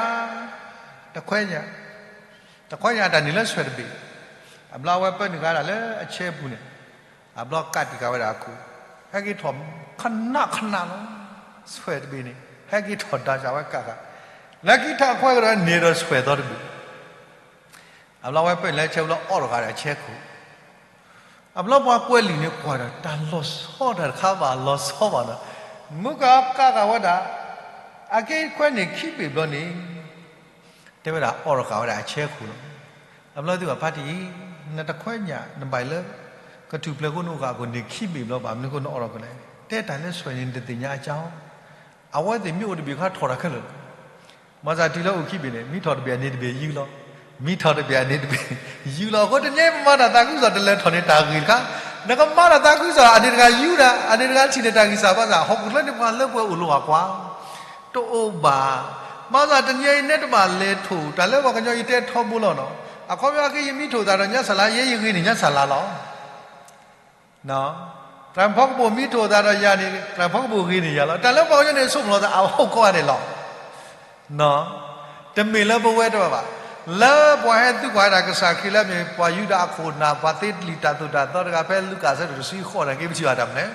တခွဲညၣ်, တခွဲညၣ်အတၢ်န့ၢ်လၢဆွဲၣ်တဘ့ၣ်, အဘျီအဝဲပၢနုာ်ဃာ်ဒၣ်လၢအဆဲပူၤန့ၣ်, အဘျီကးတံာ်ဃာ်ဝဲဒၣ်အခိၣ်, ဟဲက့ၤထီၣ်ခနၣ်ခနၣ်လီၤ, ဆွဲၣ်တဘ့ၣ်န့ၣ် ဟဲက့ၤထီၣ်ဒါစၢ်ဝဲကးဃာ်, လၢခံထးခွဲကဒီးန့ၣ်ဒီးဆွဲၣ်သီတဘ့ၣ် အဘျီဝဲပၢနုာ်လၢဆဲပူၤလၢအီၣ်တဂၤဒီးဆဲခိၣ်, အဘျီပှၤကွဲးလံာ်န့ၣ်ကွၢ်ဒီး တၢ်လီၤဆီတၢ်တခါဘၣ်လီၤဆီဘၣ်ဒီး, မုၢ်ကကးဃာ်ဝဲဒၣ်, အက့ၢ်ခွဲးန့ၣ်ခံဘ့ၣ်ဘျီန့ၣ်, တဲဝဲဒၣ်အီၣ်တဂၤဝဲဒၣ်အဆဲခိၣ်လီၤ. အဘျီသ့ၣ်ဘၣ်ဖါတံၢ်အံၤ, နတခွဲညၣ် နဘၣ်လၢ ကထူၣ်ဖျဲးခိၣ်နူာ်ဃာ်အခိၣ်န့ၣ်ခံဘ့ၣ်ဘျီဘၣ် မနုၤဃိနအီၣ်ထီၣ်ကလဲၣ်, တဲတၢ်လၢဆွဲၣ်န့ၣ်နတသ့ၣ်ညါအကါအီၤ, အဝဲသ့ၣ်မ့ၢ်အိၣ်တဘ့ၣ်ခါထီၣ်တၢ်ခဲလၢာ်လီၤ. မၤစၢ်တုၤလၢအိၣ်ခံဘ့ၣ်န့ၣ် မ့ၢ်ထီၣ်တဘ့ၣ်အန့ၣ်တဘ့ၣ်ယုၢ်လီၤ, မ့ၢ်ထီၣ်တဘ့ၣ်အန့ၣ်တဘ့ၣ်ယုၢ်လီၤ. အဃိတနံၤအံၤပမၤတၢ်သးခုကစီၣ်တလဲၤထီၣ်န့ၣ်တၢ်ဂ့ၢ်တခါ, နကမၤတၢ်သးခုကစီၣ်အန့ၣ်တဂၤယုၢ်ဒၣ် အန့ၣ်တဂၤထံၣ်န့ၢ်တၢ်ဂံၢ်စၢ်ဘါစၢ် ဟီၣ်ခိၣ်ချၢန့ၣ်ပှၤလၢပှဲၤအိၣ်လီၤအကွၢ် တအိၣ်ဘၣ်. ဘၣ်ဆၣ်တနံၤအံၤနဲတဘၣ်လဲၤထိၣ် တၢ်လၢပှၤကညီအံၤတဲထီဘိလီၤနီၤ. အခီပညီက့ယမ့ၢ်ထိၣ်သးဒီးညါစၢ်လါ ယဲယဂ့ၤန့ၢ်ညါစၢ်လါလီၤ. သရၣ်ဖီကပိာ်မ့ၢ်ထိၣ်သးဒီးယၤန့ၣ် သရၣ်ဖီကပိာ်ဂ့ၤန့ၢ်ယၤလီၤ. တၢ်လၢပှၤကညီန့ၣ်ဆိကမိၣ်လီၤသးအဟီၣ်ကီၢ်န့ၣ်လီၤ. တမ့ၢ်လၢပဝဲတဘၣ်ဘၣ်. လၢပှၤဟဲသုကွၢ်ဝဲဒၣ်ကစၢ်ခရံာ်လၢအမ့ၢ်ပှၤယူဒၤအခိၣ်နၢ် ပှၤသ့လံာ်တၢ်သိၣ်တၢ်သီတဂၤ ဖဲလူၤကၣ်အဆၢဒိၣ်တဆံဃိးန့ၣ် က့ၤပထံၣ်ဘၣ်တၢ်မနုၤလဲၣ်.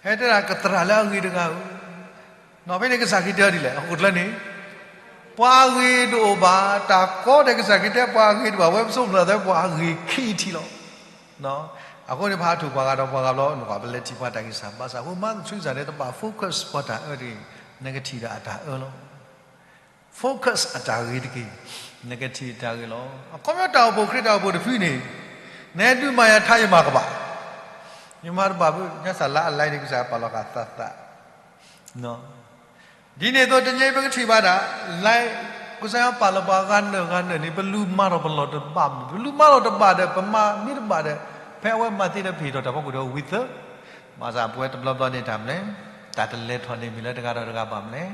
ဟဲတဲဒၣ်ကသရၣ်လၢအဂ့ၤတဂၤဧၢ, နီၢ်ဖဲန့ၣ်ကစၢ်ခရံာ်တဲအီၤဒ်လဲၣ် အခိၣ်ချၢန့ၣ် ပှၤအဂ့ၤတအိၣ်ဘၣ်, တၢ်ကီဒီးကစၢ်ခရံာ်တဲပှၤအဂ့ၤတဘၣ် ဝဲပဆိကမိၣ်လီၤသးပှၤအဂ့ၤခံထံၣ်လီၤ. အဃိန့ၣ် ပဟးထီၣ်ပှၤဂၤဒီးပှၤဂၤဘျီ နကွၢ်ပလဲၤထံၣ်ပှၤတၢ်ဂံၢ်စၢ်ဘါစၢ်အဃိ မၤသထြံစၢ်န့ၣ် တဘၣ် focus ပှၤတၢ်အၢတဂ့ၤ, နကထံၣ်ဒၣ်အတၢ်အၢလီၤ. focus အတၢ်ဂ့ၤတက့ၢ်, နကထံၣ်တၢ်ဂ့ၤလီၤ. အခီပညီတၢ်အိၣ်ဖှိၣ်ခရံာ်တၢ်အိၣ်ဖှိၣ်တဖုန့ၣ်, နဒုးမၤယၤထါယမၤကဘၣ်, ယမၤတဘၣ်ဘၣ် ညါစၢ်လါအလဲန့ၣ် ကစၢ်ယွၤပာ်လီၤဃာ်သးသး ဒ်န့ၣ်အသိးတနံၤအံၤပကထံၣ်ဘၣ်ဒၣ်, လၢ ကစၢ်ယွၤပာ်လီၤပှၤဂၤနၢၤဂၤနၢၤန့ၣ် ပလူၤမၤထီၣ်ပလီၢ်တဘၣ်မ့ၢ် ပလူၤမၤထီၣ်တဘၣ်ဒီး ပမၤမ့ၢ်တဘၣ်ဒီး ဖဲအဝဲမၤသ့ဒီးပဟ့ၣ်ထီၣ်တၢ်ဖီခိၣ်ဒီးဝံသၢ, ဘၣ်ဆၣ်ပဝဲတဘျီဘျီန့ၣ်တၢ်မနုၤလဲၣ်, တၢ်တလဲၤထီၣ်န့ၣ်မ့ၢ်လၢတဂၤဒီးတဂၤဘၣ်မနုၤလဲၣ်,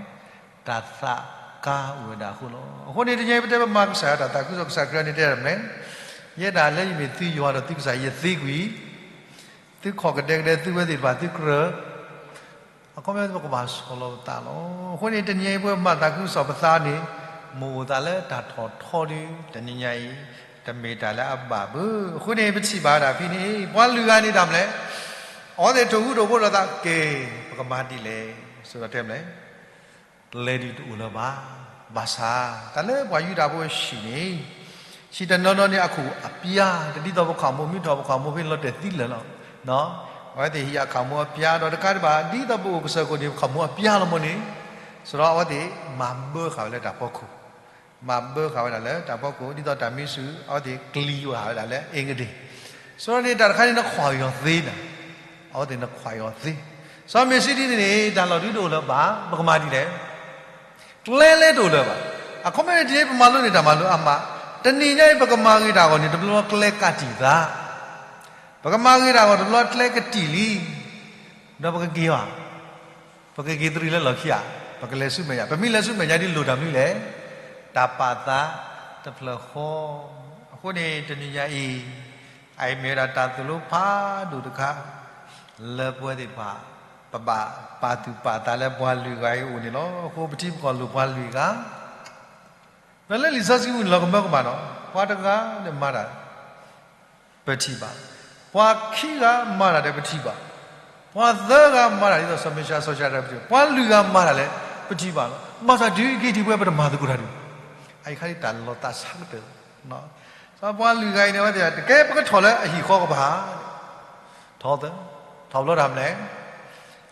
တၢ်သးကါအိၣ်ဝဲဒၣ်အဃိလီၤ. အဃိန့ၣ်တနံၤအံၤပတဲပမၤကစၢ်ယွၤတၢ်သးခုကစီၣ် ကစၢ်ခရံာ်န့ၣ်တဲဒၣ်မနုၤလဲၣ်, ယဲဒၣ်လၢယမ့ၢ်သုယွၤဒီးသုကစၢ်ယသ့ကွံာ်, သုခီၣ်ကဒဲကဒဲသုဝဲသ့ၣ်တဖၣ်သုကြၢး အခီပညီပကဘၣ်ဆီၣ်လီၤပသးလီၤ. အဃိန့ၣ် တနံၤအံၤပမၤသးခုကစီၣ်ပသးန့ၣ် မိၣ်အိၣ်သးလၢတၢ်ထီၣ်ထီဒု တနံၤညါအံၤ တမ့ၢ်တၢ်လၢအဘၣ်ဘၣ်. အဃိန့ၣ် ပထံၣ်ဘၣ်ဝဲဒၣ်ဖဲန့ၣ် ပှၤလွံၢ်ဂၤန့ၣ်တၢ်မနုၤလဲၣ်, အဝဲသ့ၣ်ထိၣ်ဃူထိၣ်ဖိးလိာ်သး ကဲ ပကမၤဒ်လဲၣ်, စိၤဒီးတဲမနုၤလဲၣ် ကျဲဒုးတအိၣ်လၢၤဘၣ်. ဘၣ်ဆၣ် တၢ်လၢပှၤယူဒၤဖိအဟံၣ်န့ၣ် ဟံၣ်တနီၤနီၤန့ၣ် အခိၣ်အပျါ တဒ်သိးပခီၣ်မိၢ် မ့ၢ်ထီၣ်ပခီၣ်မိၢ်ဖဲန့ၣ်လီၤတဲာ်သံလၢာ်လီၤ. အဝဲသ့ၣ်ဟံၣ်အခီၣ်မိၢ်အပျါဒီးတခါတဘၣ် ဒ်သိးပအိၣ်ကစၢၢ်ခိၣ်န့ၣ် ပခီၣ်မိၢ်အပျါလီၤမ့ၢ်န့ၣ်, ဆိုတော့ အဝဲသ့ၣ်မၤဘၢဃာ်ဝဲလၢတၢ်ဖီခိၣ် မၤဘၢဃာ်ဝဲဒၣ်လၢတၢ်ဖီခိၣ် ဒ်သိးတၢ်မံဆူၣ် အဝဲသ့ၣ်ကျံၤဃာ်ဝဲဒၣ်လၢအ့ကဒ့ၣ်. ဆိုတော့န့ၣ် တၢ်တခါန့ၣ် နခွါယီၤသ့နၤ, အဝဲသ့ၣ်နခွါယီၤသ့. စီၤမ့ၤစ့ဒ်န့ၣ်န့ၣ် တၢ်လီၢ်ဒုးတအိၣ်လၢၤဘၣ် ပကမၤဒ်လဲၣ် ကျဲလဲတအိၣ်လၢၤဘၣ်. အခီပညီန့ၣ် တနံၤအံၤပမၤလိန့ၢ်တၢ်မၤလိအါမး, တနံၤညါအံၤ ပကမၤဂ့ၤတၢ်အဂီၢ်န့ၣ် တဘျီဘျီကျဲကးတံာ်သး, ပကမၤဂ့ၤတၢ်အဂီၢ် တဘျီဘျီကျဲကတံာ်လံ, ဒီးပကက့ၤဘၣ်, ပကက့ၤတရံးလၢလီၢ်ခံဧါ, ပကလဲၤဆူမဲာ်ညါ, ပမ့ၢ်လဲၤဆူမဲာ်ညါဒ်လိၣ်တၢ်မနုၤလဲၣ်, တၢ်ပာ်သးတဖျၢၣ်ဃီ. အဃိန့ၣ် တနံၤညါအံၤ အအံၤမ့ၢ်ဝဲဒၣ်တၢ်သိၣ်လိဖးဒိၣ်တခါ လၢပဝဲသ့ၣ်တဖၣ် ပဘၣ်ပာ်သူၣ်ပာ်သးလၢပှၤလွံၢ်ဂၤအံၤအအိၣ်န့ၣ်လီၤ. အဃိပထံပကီၢ်လိၣ်ပှၤလွံၢ်ဂၤ, ဒီးလၢလံာ်စီဆှံပူၤန့ၣ်လီၤကမၢကမၣ်နီၤ, ပှၤတဂၤန့ၣ်မၤတၢ် ပထံၣ်ဘၣ်, ပှၤခံဂၤမၤတၢ်ဒီးပထံၣ်ဘၣ်, ပှၤသၢဂၤမၤတၢ်ဒ်သိးစီၤမ့ၤရှါစီၤၡါဒဲးပထံၣ်ဘၣ်, ပှၤလွံၢ်ဂၤမၤတၢ်လဲၣ် ပထံၣ်ဘၣ်လီၤ. ဘၣ်ဆၣ်တုၤအံၤက့ၤထံၣ်ပဝဲပတမၤသကိးတၢ်ဒံး, အအံၤခါဒ်တၢ်လီၤသးဆါကတၢၢ်လီၤ. စီၤပှၤလွံၢ်ဂၤအံၤန့ၣ် အဝဲသ့ၣ်တကဲပကထီၣ်လၢအဟံၣ်ဃီကဘၣ် ထီၣ်သၢ, ထီၣ်ဘျီတၢ်မနုၤလဲၣ်,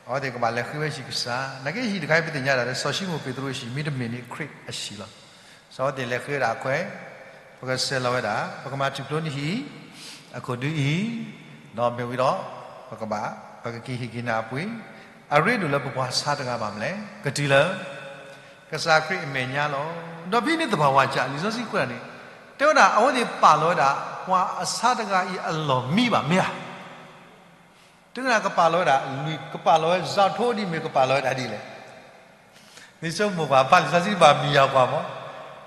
အဝဲသ့ၣ်ကဘၣ်လဲၤဃ့ဝဲဟံၣ်ကစၢ်, နာ်က့ဟံၣ်တခါအံၤပသ့ၣ်ညါဒၣ်လၢစီၤၡံမိၣ်ပ့းတရူးအဟံၣ် မ့တမ့ၢ်န့ၣ်ခရံာ်အဟံၣ်လီၤ. စီၤအဝဲသ့ၣ်လဲၤဃ့ဝဲဒၣ်အခွဲး, ပကဆဲးလီၤဝဲဒၣ်, ပကမၤထူၣ်ဖျိနဟံၣ်, အခိၣ်ဒုအံၤ, ဒီးမ့ၢ်ဝံၤဒီး ပကဘၣ်, ပကက့ၤဟ့ၣ်က့ၤနၤအပှ့ၤ, အရ့ဒိၣ်လၢပပှၤဆါတဂၤဘၣ်မလဲၣ်, ကတုၤလၢ ကစၢ်ခရံာ်အမဲာ်ညါလီၤ. ဒီးဖဲန့ၣ်သဘာဝကျ လံာ်စီဆှံကွဲးန့ၣ်, တဲဝဲဒၣ် အဝဲသ့ၣ်ပာ်လီၤဝဲဒၣ် ပှၤအဆါတဂၤအံၤအလီၢ်မံဘၣ်မ့ၢ်ဧါ. တုၤနၤကပာ်လီၤဝဲဒၣ် လွံၢ်ကပာ်လီၤဝဲ စးထိဒ်မ့ၢ်ကပာ်လီၤဝဲဒၣ်ဒ်လဲၣ်. နဆိကမိၣ်ကွၢ် ဖးလံာ်စီဆှံဘၣ်မံၤယၤကွၢ်မး,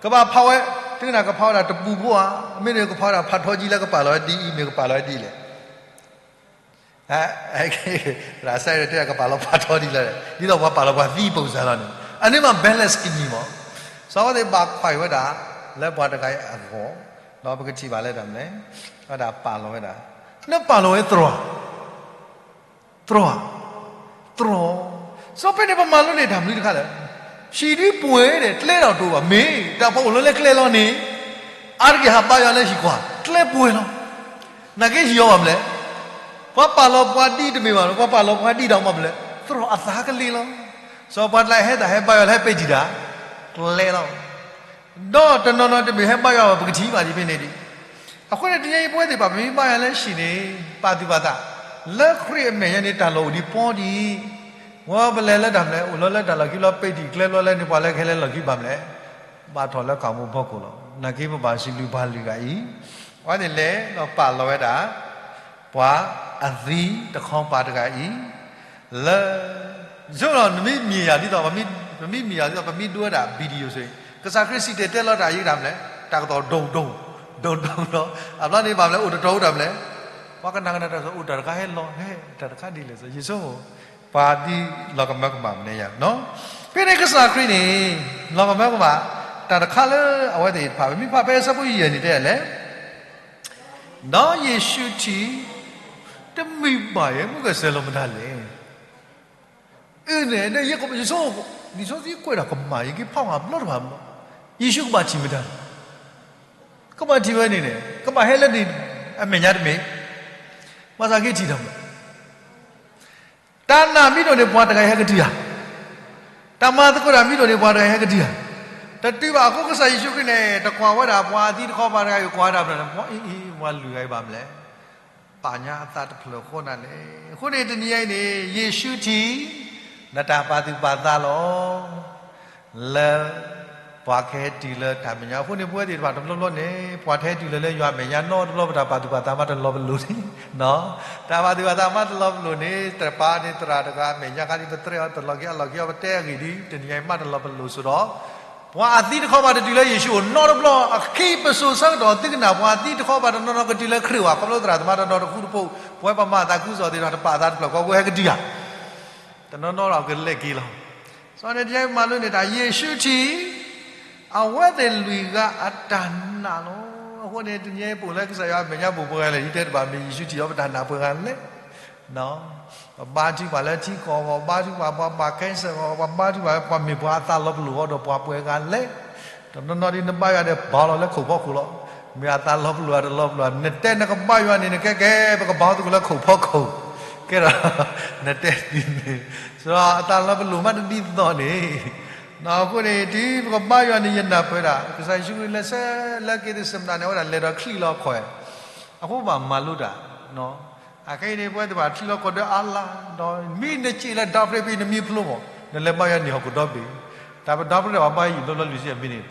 ကဘၣ်ဖးဝဲ, တုၤနၤကဖးဝဲဒၣ်တပူၤဖိဧါ, မ့ၢ်န့ၣ်ကဖးဝဲဒၣ်ဖးထီကံလၢကပာ်လီၤဝဲဒ်အံၤ မ့ၢ်ကပာ်လီၤဝဲဒ်လဲၣ်. သရၣ်စဲတဲကပာ်လီၤဖးထီဒ်လဲၣ်, ဒ်သိးပှၤပာ်လီၤပှၤသံအပူၤစ့ၢ်လီၤန့ၣ် အန့ၣ်မး balance ကမံၤမး. စီၤဝဲသ့ၣ်ဘၣ်ခွဲးဝဲဒၣ် လၢပှၤတဂၤအံၤအဂီၢ်, ဒီးပကထံၣ်ဘၣ်လၢတၢ်မနုၤလဲၣ်, ဝဲဒၣ်ပာ်လီၤဝဲဒၣ်, လၢပာ်လီၤဝဲသရိာ် သရိာ်, သရိာ်, စီၤဖဲန့ၣ်ပမၤလိန့ၢ်တၢ်မနုၤတခါလဲၣ်, ဟံၣ်ဒ်ပှဲၤဒီး ကျဲဒီးတအိၣ်ဘၣ် မ့ၢ်တၢ်ပှၤအိၣ်လၢကျဲလီၤန့ၣ်, အါတက့ၢ်ဟးဘါယွၤလၢဟံၣ်ကွၢ် ကျဲပှဲၤလီၤ. နာ်က့ဟံၣ်အီၤဘၣ်မနုၤလဲၣ်, ပှၤပာ်လီၤပှၤဒ်တမ့ၢ်ဘၣ်, ပှၤပာ်လီၤပှၤဒ်ဒီးမ့ၢ်မနုၤလဲၣ်, သရိာ်အသးကလ့လီၤ. စီၤပှၤတဂၤဟဲတၢ်ဟဲဘါယွၤလၢဟဲပ့ၤတံၢ်တၢ် ကျဲလီၤ. ဒီးတနီၤနီၤတမ့ၢ်ဟဲဘါယွၤဘၣ် ပကထံၣ်ဘၣ်ဒ်ဖဲန့ၣ်ဒံး. အဃိန့ၣ် တနံၤအံၤပဝဲသ့ၣ်တဖၣ် ပမ့ၢ်ဘါယွၤလၢဟံၣ်န့ၣ် ပာ်သူၣ်ပာ်သး, လၢခရံာ်အမဲာ်ညါန့ၣ် တၢ်လီၢ်အိၣ်ဒံးပီဒံး, ဝဲပလဲၤလၢတၢ်မနုၤလဲၣ် အိၣ်လီၤလၢတၢ်လီၢ်ခံလီၤ ပ့ၤတံၢ်ကျဲလီၤလဲၣ်န့ၣ် ပှၤလၢကဟဲလၢလီၢ်ခံဘၣ်မနုၤလဲၣ်, ဘၣ်ထီၣ်လၢကီၢ်မူးဖီခိၣ်လီၤ. နာ်က့ပဘၣ်စံးဘျုးပှၤလုၢ်ဂၤအံၤ, အဝဲသ့ၣ်လဲၤဒီးပာ်လီၤဝဲဒၣ် ပှၤအသံတခီပၤတဂၤအံၤ, လၢ, ယဆိကမိၣ် နမ့ၢ်မ့ၢ်ယၤဒ်သိး, ပမ့ၢ်မ့ၢ်ယၤဒ်သိး ပမ့ၢ်ဒိဝဲဒၣ် video စ့ၢ်, ကစၢ်ခရံာ်စံၣ်တဲၤတဲလီၤတၢ်အံၤဒၣ်မနုၤလဲၣ်, တၢ်ကတီၢ်ဒိၣ်ဒိၣ်, ဒိၣ်ဒိၣ်ဒီး အဘျီန့ၣ်ဘၣ်မနုၤလဲၣ် အိၣ်တတီၤအိၣ်တၢ်မနုၤလဲၣ်, ပှၤကနၣ်ကနၣ်တၢ်စ့ၢ် အိၣ်တၢ်တခါဟဲလီၤ ဟဲတၢ်တခါဒ်လဲၣ်စ့ၢ်, ယဆိကမိၣ် ပှၤဒ်လီၤကမၢကမၣ်မနုၤယၤ, ဖဲန့ၣ်ကစၢ်ခရံာ်န့ၣ် လီၤကမၢကမၣ် တၢ်တခါလၢအဝဲသ့ၣ်တဖၣ် ပမ့ၢ်ဖးဖဲအဆၢဖိယဲၢ်န့ၣ်တဲလဲၣ် ဒီးယ့ၣ်ၡူးထံၣ်, တမ့ၢ်ဘၣ်ယဲ မုၢ်ကစၢ်လီၤမတၤလဲၣ်. အန့ၣ် ယဆိကမိၣ် လံာ်စီဆှံကွဲးဒၣ်ကမၣ် ယက့ၤဖးအါဘျီတဖၣ်ဘျီ, ယ့ၣ်ၡူးကဘၣ်ထံၣ်မတၤ, ကဘၣ်ထံၣ်ဝဲန့ၣ်န့ၣ် ကဘၣ်ဟဲလၢန့ၣ် အမဲာ်ညါတမ့ၢ်, ဘၣ်ဆၣ်က့ၤထံၣ်တၢ်မး တၢ်နာ်မ့ၢ်ဒိၣ်န့ၣ် ပှၤတဂၤအံၤဟဲကတုၤဧါ, တၢ်မၤသကိးတၢ်မ့ၢ်ဒိၣ်န့ၣ် ပှၤတဂၤအံၤဟဲကတုၤဧါ, တတုၤဘၣ်. အဃိကစၢ်ယ့ၣ်ၡူးခရံာ်န့ၣ် တကွၢ်ဝဲဒၣ်ပှၤအသံတခီပၤတဂၤအံၤ ကွၢ်ဝဲဒၣ်ဖျၢၣ်န့ၣ် ပှၤအံၤအံၤ ပှၤလုၢ်ဂၤအံၤဘၣ်မနုၤလဲၣ်, ပာ်ညါအသးတဖျၢၣ်ဃီနၤလဲၣ်. အဃိန့ၣ် တနံၤအံၤန့ၣ် ယ့ၣ်ၡူးထံၣ် နတၢ်ပာ်သူၣ်ပာ်သးလီၤ လၢ ပှၤကဟဲတုၤလၢတၢ်မဲာ်ညါ. အဃိန့ၣ် ပဝဲသ့ၣ်တဖၣ်တဘျီဘျီန့ၣ် ပှၤတဟဲတုၤလၢလၢယွၤအမဲာ်ညါနီတဘျီ ပတၢ်ပာ်သူၣ်ပာ်သးမးတလီၤပလိာ်န့ၣ်, တၢ်ပာ်သူၣ်ပာ်သးမးတလီၤပလိာ်န့ၣ် တပာ်န့ၣ်သရၣ်တဂၤအမဲာ်ညါခါဒ်ပတြဲၤအီၤတလီၤက့ၤအလီၢ်ခံအီၤ ပတဲအဂ့ၢ်ဒ် တနံၤအံၤမးတလီၤပလိာ်ဆိဒီး ပှၤအသံတခီပၤတတုၤလၢယ့ၣ်ၡူးအအိၣ်နီတဘျီ, အခံပစိၤဆၢကတီၢ်သုကနၣ် ပှၤအသံတခီပၤတနီၤနီၤကတုၤလၢခရံာ်အအိၣ် ခီဖျိသရၣ်သမါတနီၤတဃူတဖိး, ပဝဲပမၤအသးခူစီၣ်သ့ၣ်တဖၣ် တပာ်အသးတဖျၢၣ်ဃီ ကဟဲကတုၤဧါ တနီၤနီၤဒီးကလဲၤက့ၤလီၤ. စီၤန့ၣ်တယါမၤလိန့ၢ်တၢ် ယ့ၣ်ၡူးထံၣ် အဝဲသ့ၣ်လွံၢ်ဂၤအတၢ်နာ်လီၤ. အဃိန့ၣ် တနံၤအံၤပအိၣ်လၢကစၢ်ယွၤအမဲာ်ညါပူၤပှဲၤဂၤလဲၣ်, ယတဲတဘၣ်မ့ၢ်ယ့ၣ်ၡူးထံၣ်အီၤ ပတၢ်နာ်ပှဲၤဂၤလဲၣ်. ပဘါထုကဖၣ်လၢထံကီၢ်အဂီၢ်, ပဘါထုကဖၣ်ပှၤဘၣ်ကဲစၢၢ်အဂီၢ်, ပဘါထုကဖၣ်ပှၤမ့ၢ်ပှၤအသးလီၤပလိာ်အီၤဒီးပှၤပှဲၤဂၤလဲၣ်. တနီၤနီၤဒ်နဘါယွၤဒီးဘါလီၤလၢခိၣ်ဖီခိၣ်လီၤ. မ့ၢ်အသးလီၤပလိာ်အတလီၤပလိာ်, နတဲနကဘါယွၤန့ၣ် နကဲကဲ ပကဘါသုးခိၣ်လၢခိၣ်ဖီခိၣ်, ကဲဒီး နတဲဒ်န့ၣ်, စီၤအသးလီၤပလိာ်မးတဒ်သိးန့ၣ် အဃိန့ၣ် တုၤပကဘါယွၤန့ၣ် ယနၢ်ပၢၢ်ဒၣ် ကစၢ်ယ့ၣ်ၡူးခရံာ်လဲၤဆၢလၢက့ၤသ့ၣ်စမနၤန့ၣ် အဝဲဒၣ်လဲၤဒီးချံလီၤခီၣ်, အဃိဘၣ်မၤလိတၢ်, အခဲအံၤန့ၣ် ပဝဲသ့ၣ်တဖၣ်ချံလီၤခီၣ်ဒီးအါလါ, ဒီးမ့ၢ်နစံးလၢဒီပြ့ပံၤနမံဖျိမး, နလဲၤဘါယွၤန့ၣ်ဟီၣ်ခိၣ်ဒီဘ့ၣ်, တၢ်ပဒီပြ့အီၤဘါယွၤယံာ်ဘျီဘျီလွံၢ်ဆံအမံၤန့ၣ်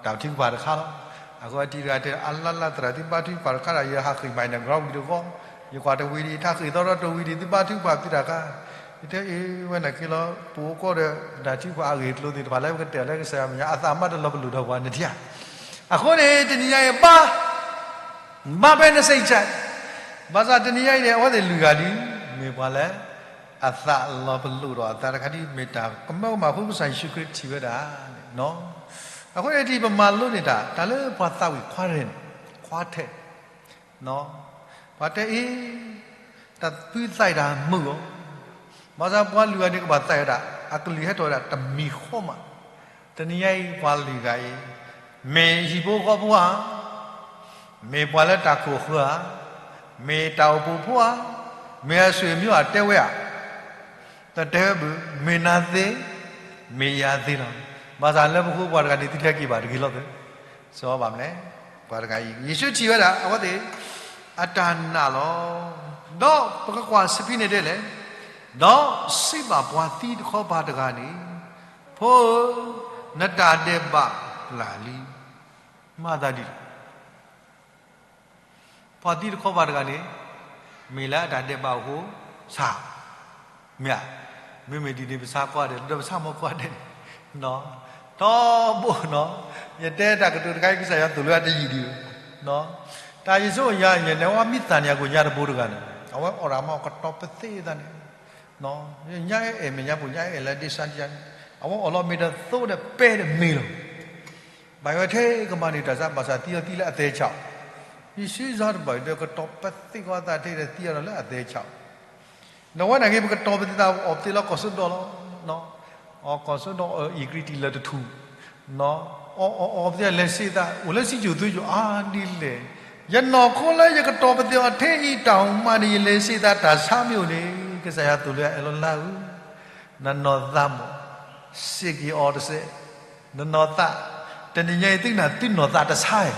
တၢ်ထုကဖၣ်တခါလီၤ. အဃိအတံၤတဂၤတဲ အါလါလါသရၣ်သုဘါထုကဖၣ်တခါဒီး ယဟးဃ့ၢ်မၤအံၤန့ၣ် ကရီဝံၤတဂီၢ်, ယကွၢ်တဝံၤဒံး ယထးဃ့ၢ်သီဒီးတဝံၤဒံး သုဘါထုကဖၣ်သုတၢ်ခါ, ယတဲအ့ၣ် ဝဲန့ၣ်က့ၤလီၤ ပအိၣ်ကီၢ်ဒီး တၢ်ထုကဖၣ်အဂ့ၢ်အကျိၤသ့ၣ်တဖၣ်လၢပကတဲာ်လၢကစၢ်ယွၤမဲာ်ညါ အသးမးတလီၤပလိာ်ဒီးပှၤန့ၣ်ထံၣ်ဧါ. အဃိန့ၣ် တနံၤညါအံၤဘါ ဘါဖဲနစိတ်ချ, ဘၣ်ဆၣ်တနံၤညါအံၤန့ၣ် အဝဲသ့ၣ်လွံၢ်ဂၤဒ် မ့ၢ်ပှၤလၢ အသးလီၤပလိာ်ဒီးအသးတခါဒ် မ့ၢ်တၢ်ကမၢကမၣ်အဃိ ကစၢ်ယ့ၣ်ၡူးခရံာ်ထံၣ်ဝဲဒၣ်န့ၣ်, အဃိန့ၣ် တံၤပမၤလိန့ၢ်တၢ် တၢ်လၢပှၤသးဝံၣ်ခွါရဲၣ်န့ၣ်, ခွါထဲး, ပှၤတဲအ့ၣ် တၢ်သုသးအံၤတၢ်မုာ်အီၤ, ဘၣ်ဆၣ်ပှၤလွံၢ်ဂၤန့ၣ်ကဘၣ်သးဝဲဒၣ် အကလုၢ်ဟဲထီၣ်ဝဲဒၣ်တမံၤဃီမး, တနံၤညါအံၤပှၤလွံၢ်ဂၤအံၤ မ့ၢ်ဟံၣ်ဖိဃီဖိဧါ, မ့ၢ်ပှၤလၢတၢ်ခိၣ်ဃၢၤဧါ, မ့ၢ်တၢ်အိၣ်ဖှိၣ်ဖိဧါ, မ့ၢ်အဆွေမျိုးဧါ တဲဝဲဧါ, တတဲဝဲဘၣ်, မ့ၢ်နၤသ့, မ့ၢ်ယၤသ့လီၤ. ဘၣ်ဆၣ်လၢပဃိပှၤတဂၤန့ၣ် သုထဲက့ၤဘၣ်တဂ့ၤလီၤသ့, စီၤဘၣ်မလဲၣ်, ပှၤတဂၤအံၤ ယ့ၣ်ၡူးထံၣ်ဝဲဒၣ် အဝဲသ့ၣ် အတၢ်နာ်လီၤ. ဒီးပကကွၢ်စ့ၢ်ကီးန့ၣ်တဲလဲၣ်, ဒီးစံးဘၣ်ပှၤသံတခီပၤတဂၤန့ၣ်, ဖိဧၢ, နတၢ်ဒဲးဘးပျၢ်လံ. မၤသးဒ်လဲၣ်. ပှၤသံတခီပၤတဂၤန့ၣ် မ့ၢ်လၢအတၢ်ဒဲးဘးအဃိ ဆါ, မ့ၢ်ဧါ. မ့မ့ၢ်ဒ်န့ၣ် ပဆါကိးဂၤဒဲး ဒီးပဆါမီၤကိးဂၤဒဲးန့ၣ်, ထီဘိနီၤ, ယတဲတၢ်ကတိၤတခါအံၤ ကစၢ်ယွၤသိၣ်လိအတယံာ်ဒံးဘၣ်. တၢ်ယဆိကမိၣ်ယၤ ယနဲၣ်ဝဲမံသးန့ၣ်အကိၣ်ညါတဘိတဂၤန့ၣ် အဝဲအိၣ်တၢ်မၤအီၣ်ကတီၤပသ့အသးန့ၣ်, ညါအဲၣ်မဲာ်ညါပူၤ ညါအဲၣ်လၢဒ့ဆါဒံယါန့ၣ် အဝဲအိၣ်လီၤမ့ၤဒီးသိဒီးပဲဒီးမ့ၤလီၤ. ဘၣ်ယွၤထဲကမၤန့ၢ်တၢ်ဆါ ဘၣ်ဆၣ်သံအီၤသံလၢအသဲဆါအီၤ, ယစံးစါတဘၣ်ဒီး ကတီၤပသ့ကီးအသးထဲဒီးသံအီၤဒီးလၢအသဲဆါအီၤ. ဒီးဝဲန့ၣ်က့ၤ ပကတီၤပသ့သးအီၤသ့လီၤ ကီၢ်စိဒီးလီၤ. အီၣ်ကီၢ်စိဒီး အီၣ်အံၤကြံတံၢ်လၢတထူၣ်, အီၣ်အီၣ်အီၣ်ပသ့ လဲၤဆ့သး အိၣ်လၢစံကၠိၣ်သွ့ကၠိၣ်အါဒ်လဲၣ်. ယနီၢ်ခိလၢယကတီၤပသ့အီၤထဲအံၤ တၢ်အိၣ်မးန့ၣ် ယလဲၤဆ့သး တၢ်ဆါမ့ၢ်အိၣ်န့ၣ် ကစၢ်ယွၤသိၣ်လိ အဲၣ်လီၤလါဧၢ, နနီၢ်သးမ့ၢ် စ့ၢ်ကီးအီၤတစဲး, နနီၢ်သး, တနံၤညါအံၤ သုကနၣ်သုနီၢ်သးတဆါဧါ.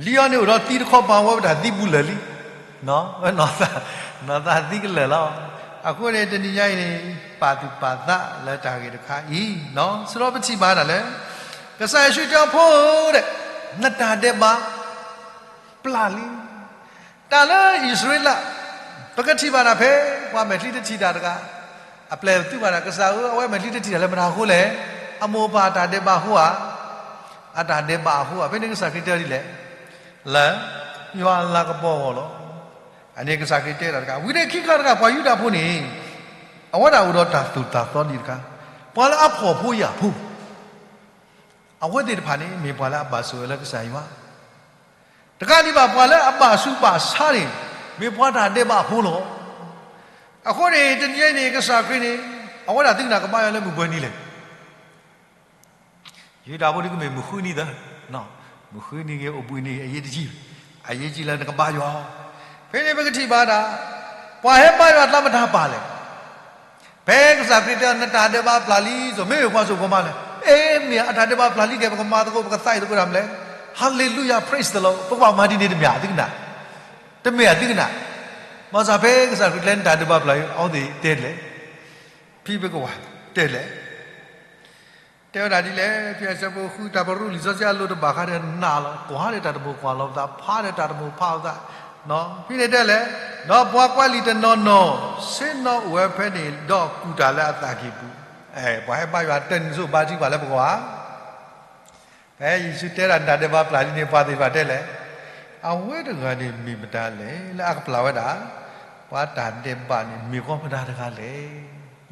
လံအီၤန့ၣ်အိၣ်ဒီးသံတခီပၤ ဝဲပတၢ်သံဘူးလၢာ်လံ, ဝဲနီၢ်သး, နီၢ်သးသံကလၢာ်လီၤ. အဃိန့ၣ် တနံၤညါအံၤန့ၣ် ပာ်သူၣ်ပာ်သးလၢတၢ်ဂ့ၢ်တခါအံၤ, စးထီၣ်ပထံၣ်ဘၣ်ဒၣ်လၢ ကစၢ်ယ့ၣ်ၡူးတဲအီၤ ဖိဧၢ, နတၢ်ဒဲးဘးပျၢ်လံ. တၢ်လၢအံၣ်စရ့လး ပကထံၣ်ဘၣ်ဒၣ်ဖဲ ပှၤမဲာ်ချံတထံၣ်တၢ်တဂၤ အပျဲၢ်သုဘၣ်ဒၣ် ကစၢ်ဧၢ, အဝဲမဲာ်ချံတထံၣ်တၢ်လၢမတၤအဃိလဲၣ်. အမိၢ်အပၢ်အတၢ်ဒဲးဘးအဃိဧါ, အတၢ်ဒဲးဘးအဃိဧါ. ဖဲန့ၣ်ကစၢ်ခရံာ်တဲဒ်လဲၣ်, လၢယွၤအလၤကပီၤအဂီၢ်လီၤ. အန့ၣ်ကစၢ်ခရံာ်တဲဒၣ်တခါ, ဝံၤန့ၣ်ခံခါတခါ ပှၤယူဒၤဖိန့ၣ် အဝဲဒၣ်အိၣ်ဒီးတၢ်သိၣ်တၢ်သီဒံးတခါ, ပှၤလၢအဖှီၣ်ဖိယာ်ဖိ အဝဲသ့ၣ်တဖၣ်န့ၣ် မ့ၢ်ပှၤလၢအဘၣ်ဆိၣ်အၢလၢကစၢ်ယွၤ, တကးဒံးဘၣ် ပှၤလၢအဘၣ်ဆူးဘၣ်ဆါန့ၣ် မ့ၢ်ပှၤတၢ်ဒဲးဘးဖိလီၤ. အဃိန့ၣ် တနံၤအံၤန့ၣ် ကစၢ်ခရံာ်န့ၣ် အဝဲဒၣ်သုကနၣ်ကဘါယွၤလၢမုၢ်ပှဲၤနံၤလဲၣ်. ယူဒၤဖိဒ်ကမ့ၢ်မုၢ်ဃုနံၤသၢ, မုၢ်ဃုနံၤဂ့ၤ အိၣ်ဘှံးနံၤဂ့ၤ အရေးတကြီး, အရေးကြီးလၢနကဘါယွၤ. ဖဲန့ၣ်ပကထံၣ်ဘၣ်ဒၣ် ပှၤဟဲဘါယွၤအကျါမတၤပာ်လဲၣ်. ဖဲကစၢ်ခရံာ်တဲအီၤ နတၢ်ဒဲးဘးပျၢ်လံအသိး မ့ၢ်မ့ၢ်ပှၤစိာ်ပှၤမါလဲၣ်. အ့ မ့ၢ်ဧါ, အတၢ်ဒဲးဘးပျၢ်လံက့ၤ ပကမၤသကိး ပကသးအံၤသကိးတၢ်မနုၤလဲၣ်. Hallelujah, praise the Lord, ပကဘၣ်မၤဒ်န့ၣ်တမ့ၢ်ဧါ, သုကနၣ်, တမ့ၢ်ဧါ သုကနၣ်. ဘၣ်ဆၣ်ဖဲကစၢ်ခရံာ်ကျဲ နတၢ်ဒဲးဘးပျၢ်လံ အဝဲသ့ၣ်တဲလဲၣ်, ဖံပကဝၤတဲလဲၣ်. တဲဝဲဒၣ်ဒ်လဲၣ်, ဖဲအဆၢဖိဃု တၢ်ပရူးလံာ်စီဆှံအလိၤတဘၣ်ဃးဒီးနးလီၤ, ကွၢ်ဒီးတၢ်တမိၣ်ကွၢ်လီၤပသး, ဖးဒီးတၢ်တမိၣ်ဖးအသး, ဖဲန့ၣ်တဲလဲၣ်, ဒီးပှၤကွၢ်လံာ်တနီၤနီၤ ဆ့ၣ်နီၤအိၣ်ဝဲဖဲန့ၣ် ဒီးကူၣ်တၢ်လၢအသးကံၢ်ပူၤ, ပှၤဟဲဘါယွၤတနံၤစိၤဘါထုကဖၣ်လၢပဂီၢ်ဧါ. ဖဲယ့ၣ်ၡူးတဲဒၣ် နတၢ်ဒဲးဘးပျၢ်လံန့ၣ် ပှၤသ့ၣ်တဖၣ်တဲလဲၣ်, အဝဲတဂၤန့ၣ် မ့ၢ်မတၤလဲၣ် လၢအကပျၢ်ဝဲဒၣ် ပှၤတၢ်ဒဲးဘးန့ၣ် မ့ၢ်ကီမတၤတဂၤလဲၣ်.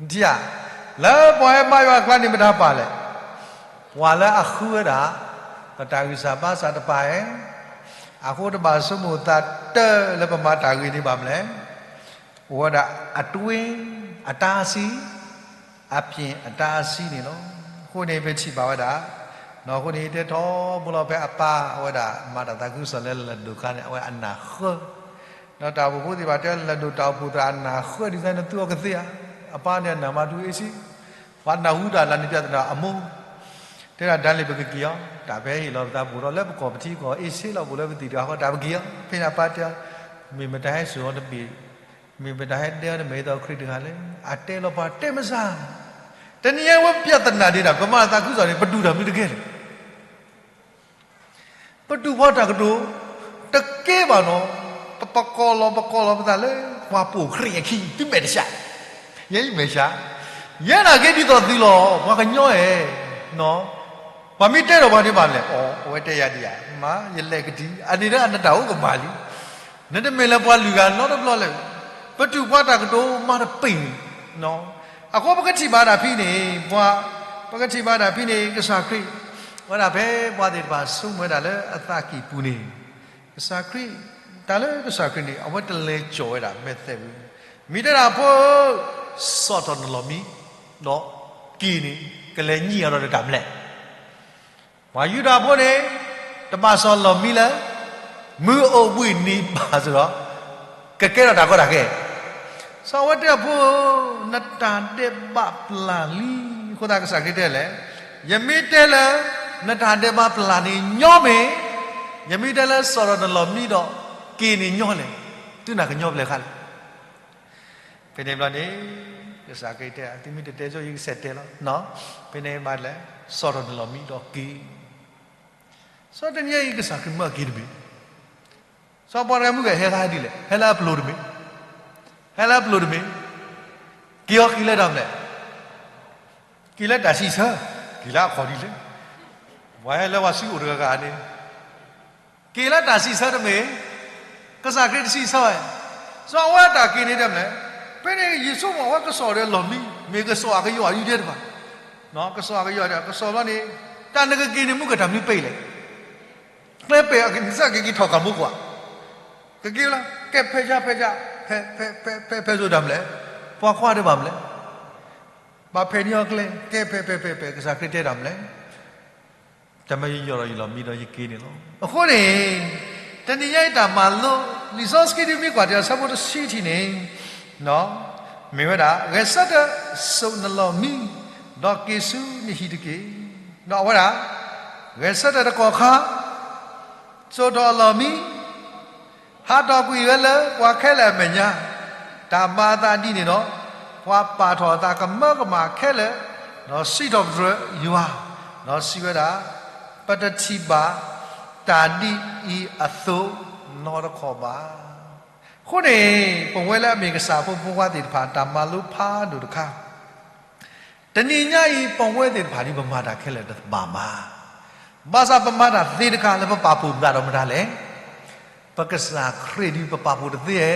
နထံၣ်ဧါ, လၢပှၤဟဲဘါယွၤအကျါန့ၣ် မတၤပာ်လဲၣ်. ပှၤလၢအဃုဝဲဒၣ် ပတၢ်ဂံၢ်စၢ်ဘါစၢ်တပၤဧါ. အဃိတဘၣ်ဆိကမိၣ်သးတၢၢ်လၢပမၤတၢ်ဂ့ၤန့ၣ်ဘၣ်မနုၤလဲၣ်. အိၣ်ဝဲဒၣ်အတွ့ အတၢ်စံး အပျ့ၤအတၢ်စံးန့ၣ်လီၤ. အဃိန့ၣ် ပထံၣ်ဘၣ်ဝဲဒၣ်, အဃိန့ၣ် တဲထီဘိလီၤ ဖဲအပၢ်ဝဲဒၣ် မၤတၢ်သးခုကစီၣ်လၢလၢၢ်ဒိၣ်ခါန့ၣ် အဝဲအနၢ်ဃၢ ဒီးတၢ်အိၣ်ဖှိၣ်ဖိသ့ၣ်တဖၣ်တဲ လၢၢ်ဒိၣ်တၢ်အိၣ်ဖှိၣ်သရၣ်အနၢ်ဃၢဒ်သိးန့ၣ် သူအီၤကသ့ဧါ. အပၢ်န့ၣ်အနၢ်မၤတူၢ်အ့ၣ်စ့, ပှၤနၢ်ဟူတၢ်လၢန့ၣ် ပြဿနာအမိၢ်, တဲဒၣ်ဒ်လဲၣ် ပကက့ၤအီၤ, တၢ်ဖဲဟ့ၣ်လီၤပသးပူၤဒီး လၢပကီၢ်ပထံကီၢ်အ့ၣ်စ့လီၤ ပူၤလၢပသံၣ်တဂၤဃီ တၢ်ပက့ၤအီၤ. ဖဲန့ၣ်အပၢ်တဲအီၤ, မ့ၢ်မတၤဟဲစိာ်အီၤတဘ့ၣ်, မ့ၢ်မတၤဟဲဒဲအီၤတမ့ၢ် ဒ်သိးခရံာ်တဂၤလဲၣ်. အတဲလီၤပှၤတဲမစၢ်, တနံၤညါဝဲပြဿနာဒ်န့ၣ် ပမၤသးခုကစီၣ်န့ၣ် ပဒူၣ်တၢ်မနုၤတကဲလဲၣ်. ပတူၢ်ဖှီၣ်တၢ်ကတိၤ တကဲဘၣ်နီၤ, ပပကိးလီၤ ပကိးလီၤပသးလၢ ပှၤပိာ်ခရံာ်အခံ သုမဲာ်တဆှး, ယဲယမဲာ်ဆှး, ယဲနာ်က့ဒ်သိးသုလီၤ ပှၤကညီဧၢ, ပှၤမ့ၢ်တဲဒီးပှၤဒ်ဘၣ်လဲၣ်, အီ အဝဲတဲယၤဒ်ယၤ, မ့ၢ်ယလဲၤကဒံ, အန့ၣ်လၢအနတၢ်အိၣ်ကမၣ်လံ. နတမ့ၢ်လၢပှၤလုၢ်ဂၤနီတဘျီလၢၤ, ပတူၢ်ဖှီၣ်တၢ်ကတိၤမၤတပ့ၤ, အဃိပကထံၣ်ဘၣ်ဒၣ်ဖဲန့ၣ်, ပှၤ, ပကထံၣ်ဘၣ်ဒၣ်ဖဲန့ၣ် ကစၢ်ခရံာ်, ဝဲဒၣ်ဖဲပှၤသ့ၣ်တဖၣ်ဆိကမိၣ်ဝဲဒၣ်လၢအသးကံၢ်ပူၤန့ၣ်, ကစၢ်ခရံာ်, တၢ်လၢကစၢ်ခရံာ်န့ၣ် အဝဲတလဲၤစိာ်ဝဲဒၣ်မဲာ်သဲးဘၣ်, မ့ၢ်တဲဒၣ်ဖိဧၢ, စိာ်ထီၣ်နလီၢ်မံ, ဒီးက့ၤန့ၣ် ကလဲၤညံၣ်အီၤဒီးနတၢ်မနုၤလဲၣ်. ပှၤယူဒၤဖိန့ၣ် တဘၣ်စိာ်လီၢ်မံလၢ မုၢ်အိၣ်ဘှံးနံၤဘၣ်စ့ၢ်ကီး, ကကဲထီၣ်တၢ်ကီတၢ်ခဲ. စီၤဝဲတဲအဖိဧၢ, နတၢ်ဒဲးဘးပျၢ်လံ. အဃိသတးကစၢ်ခရံာ်တဲလဲၣ်, ယမ့ၢ်တဲလၢ နတၢ်ဒဲးဘးပျၢ်န့ၣ်ညီမ့ၢ်, ယမ့ၢ်တဲလၢစိာ်ထီၣ်နလီၢ်မံဒီးက့ၤန့ၣ်ညီလဲၣ်. သုနၢ်ကညီဘျဲၣ်ဃါလဲၣ်. ဖဲန့ၣ်ဘျီန့ၣ် ကစၢ်ခရံာ်တဲ သုမ့ၢ်တတဲဆိ ယကစဲးတဲလီၤ. ဖဲန့ၣ်မးလဲၣ်, စံၣ်ထီၣ်နလီၢ်မံဒီးက့ၤ. စီၤတနံၤညါအံၤ ကစၢ်ခရံာ်မၢအက့ၤတမ့ၢ်, စီၤပှၤတဂၤမုၢ်ဂဲၤဟဲလၢဒ်လဲၣ်, ဟဲလၢအပျိၤတမ့ၢ်, ဟဲလၢအပျိၤတမ့ၢ်, က့ၤအီၤက့ၤလၢတၢ်မနုၤလဲၣ်, က့ၤလၢတၢ်စံးဆၢ, က့ၤလၢအခီၣ်ဒ်လဲၣ်, ပှၤဟဲလၢပှၤစုအိၣ်တဂၤဂၤန့ၣ် က့ၤလၢတၢ်စံးဆၢတမ့ၢ်, ကစၢ်ခရံာ်တစံးဆၢဝဲ, စီၤအဝဲအတၢ်က့ၤန့ၣ်တမနုၤလဲၣ်, ဖဲန့ၣ်ယဆိကမိၣ်အဝဲကစံၣ်ဒီးလီၢ်မံ, မ့ၢ်ကစံၣ်အကယီၢ်အယုၢ်ဒဲးတဖၣ်, ကစံၣ်အကယီၢ်ဒဲး ကစံၣ်ဘျီန့ၣ်, တၢ်နကက့ၤန့ၣ်မုၢ်ကတၢၢ်မနုၤပဲလဲၣ်, ကျဲပဲာ်အကစၢ်က့ၤက့ၤထီၣ်ကမူကွၢ်, ကက့ၤလီၤ, ကဲဖဲယါဖဲယါ, ဖဲ ဖဲ ဖဲ ဖဲစိၤတမနုၤလဲၣ်, ပှၤကွၢ်ဒဲးဘၣ်မနုၤလဲၣ်, ဘၣ်ဖဲးန့ၢ်အီၤကျဲ, ကဲဖဲ ဖဲ ဖဲ ဖဲ ကစၢ်ခရံာ်တဲတၢ်မနုၤလဲၣ် တၢ်မ့ၢ်ယယီၢ်ဒီးယလီၢ်မံဒီးယက့ၤန့ၣ်လီၤ. အဃိန့ၣ်, တနံၤညါအံၤတၢ်မၤလိ, လံာ်စီဆှံဒုးမ့ၢ်ကွၢ်တ့ၢ်အဆၢဖိတဆံထံၣ်န့ၣ်, မ့ၢ်ဝဲဒၣ်, ဂဲၤဆၢထၢၣ်စိာ်နလီၢ်မံ, ဒီးက့ၤဆူနဟံၣ်တက့ၢ်. ဒီးအဝဲဒၣ်, ဂဲၤဆၢထၢၣ်တကီၢ်ခါ, စိာ်ထီၣ်အလီၢ်မံ ဟးထီၣ်ကွံာ်ဝဲလၢပှၤခဲလၢာ်အမဲာ်ညါ, တၢ်မၤအသးဒ်န့ၣ်ဒီး, ပှၤပာ်ထီၣ်အသးကမၢကမၣ်ခဲလၢာ်, ဒီးစံးထီၣ်ပတြၢၤယွၤ, ဒီးစံးဝဲဒၣ်, ပတထံၣ်ဘၣ်တၢ်ဒ်အံၤအသိးနီတခီၣ်ဘၣ်. အဃိန့ၣ်, ပဝဲလၢအမ့ၢ်ကစၢ်ဖိမုၣ်ဖိခွါသ့ၣ်တဖၣ် တၢ်မၤလိဖးဒိၣ်တခါ တနံၤညါအံၤ ပဝဲသ့ၣ်တဖၣ်န့ၣ် ပမၤတၢ်ခဲလၢာ်တဘၣ်ဘၣ်. ဘၣ်ဆၣ်ပမၤတၢ်သ့တခါလၢပပာ်ဖှိၣ်သးဒီးမတၤလဲၣ်. ပကစၢ်ခရံာ်ဒ်ပပာ်ဖှိၣ်တသ့ဧါ.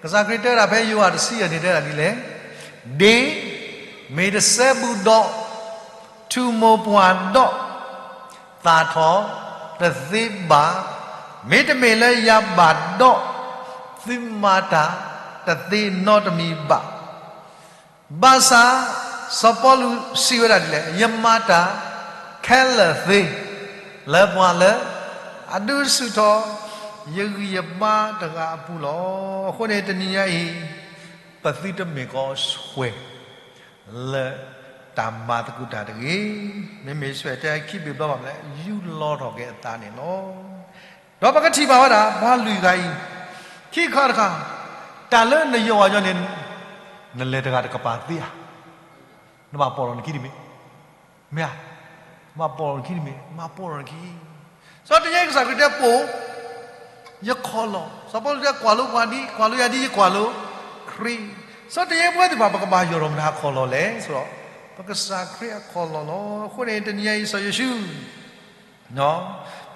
ကစၢ်ခရံာ်တဲဝဲဒၣ်ဖဲယိၤဟၣ်တဆံယဲၢ်န့ၣ်တဲဒၣ်ဒ်လဲၣ်, ဒ်မ့ၢ်တစဲဘူးဒီး ထူၣ်မိၢ်ပှၢ်ဒီး သၣ်ထီၣ်တသ့ဘၣ်. မ့တမ့ၢ်လၢယၤဘၣ်ဒီး သုမၤတၢ်တသ့နီတမံၤဘၣ်. ဘၣ်ဆၣ် စီၤပီလူးစံးဝဲဒၣ်ဒ်လဲၣ်, ယမၤတၢ်ခဲလၢာ်သ့ လၢပှၤလၢအဒုးဆူၣ်ထီၣ်ယဂံၢ်ယဘါတဂၤအပူၤလီၤ. အဃိန့ၣ်တနံၤညါအံၤ ပသုတမ့ၢ်ကီးဆွဲ လၢတၢ်မၤသကိးတၢ်တဂ့ၤ, မ့မ့ၢ်ဆွဲတဲခံဘ့ၣ်ဘျီဘၣ်မနုၤလဲၣ်, ယူၢ်လီၤထီၣ်က့ၤအသးန့ၣ်လီၤ. ဒီးပကထံၣ်ဘၣ်ဝဲဒၣ် ပှၤလွံၢ်ဂၤအံၤ, ခံခါတခါ, တၢ်လၢနယီၢ်ဝဲညီန့ၣ်, နလဲၤတဂၤတကပၤသ့ဧါ, နဘၣ်ပိာ်ထီၣ်နခံတမ့ၢ်, မ့ၢ်ဧါ, နဘၣ်ပိာ်ထီၣ်နခံတမ့ၢ်, နဘၣ်ပိာ်ထီၣ်နခံ, စီၤတနံၤညါအံၤကစၢ်ခရံာ်တဲပိာ် ယခီၣ်လီၢ်, စီၤပီလူးတဲကွၢ်လိပှၤဒ်, ကွၢ်လိယၤဒ်ယကွၢ်လိခရံာ်, စီၤတနံၤညါအံၤပဝဲသ့ၣ်တဖၣ် ပကဘၣ်ယီၢ်ထီၣ်မတၤခီၣ်လီၢ်လဲၣ်, စီၤ, ပကစၢ်ခရံာ်အခီၣ်လီၢ်လီၤ. အဃိန့ၣ်တနံၤညါအံၤစီၤယိၤၡူး ပ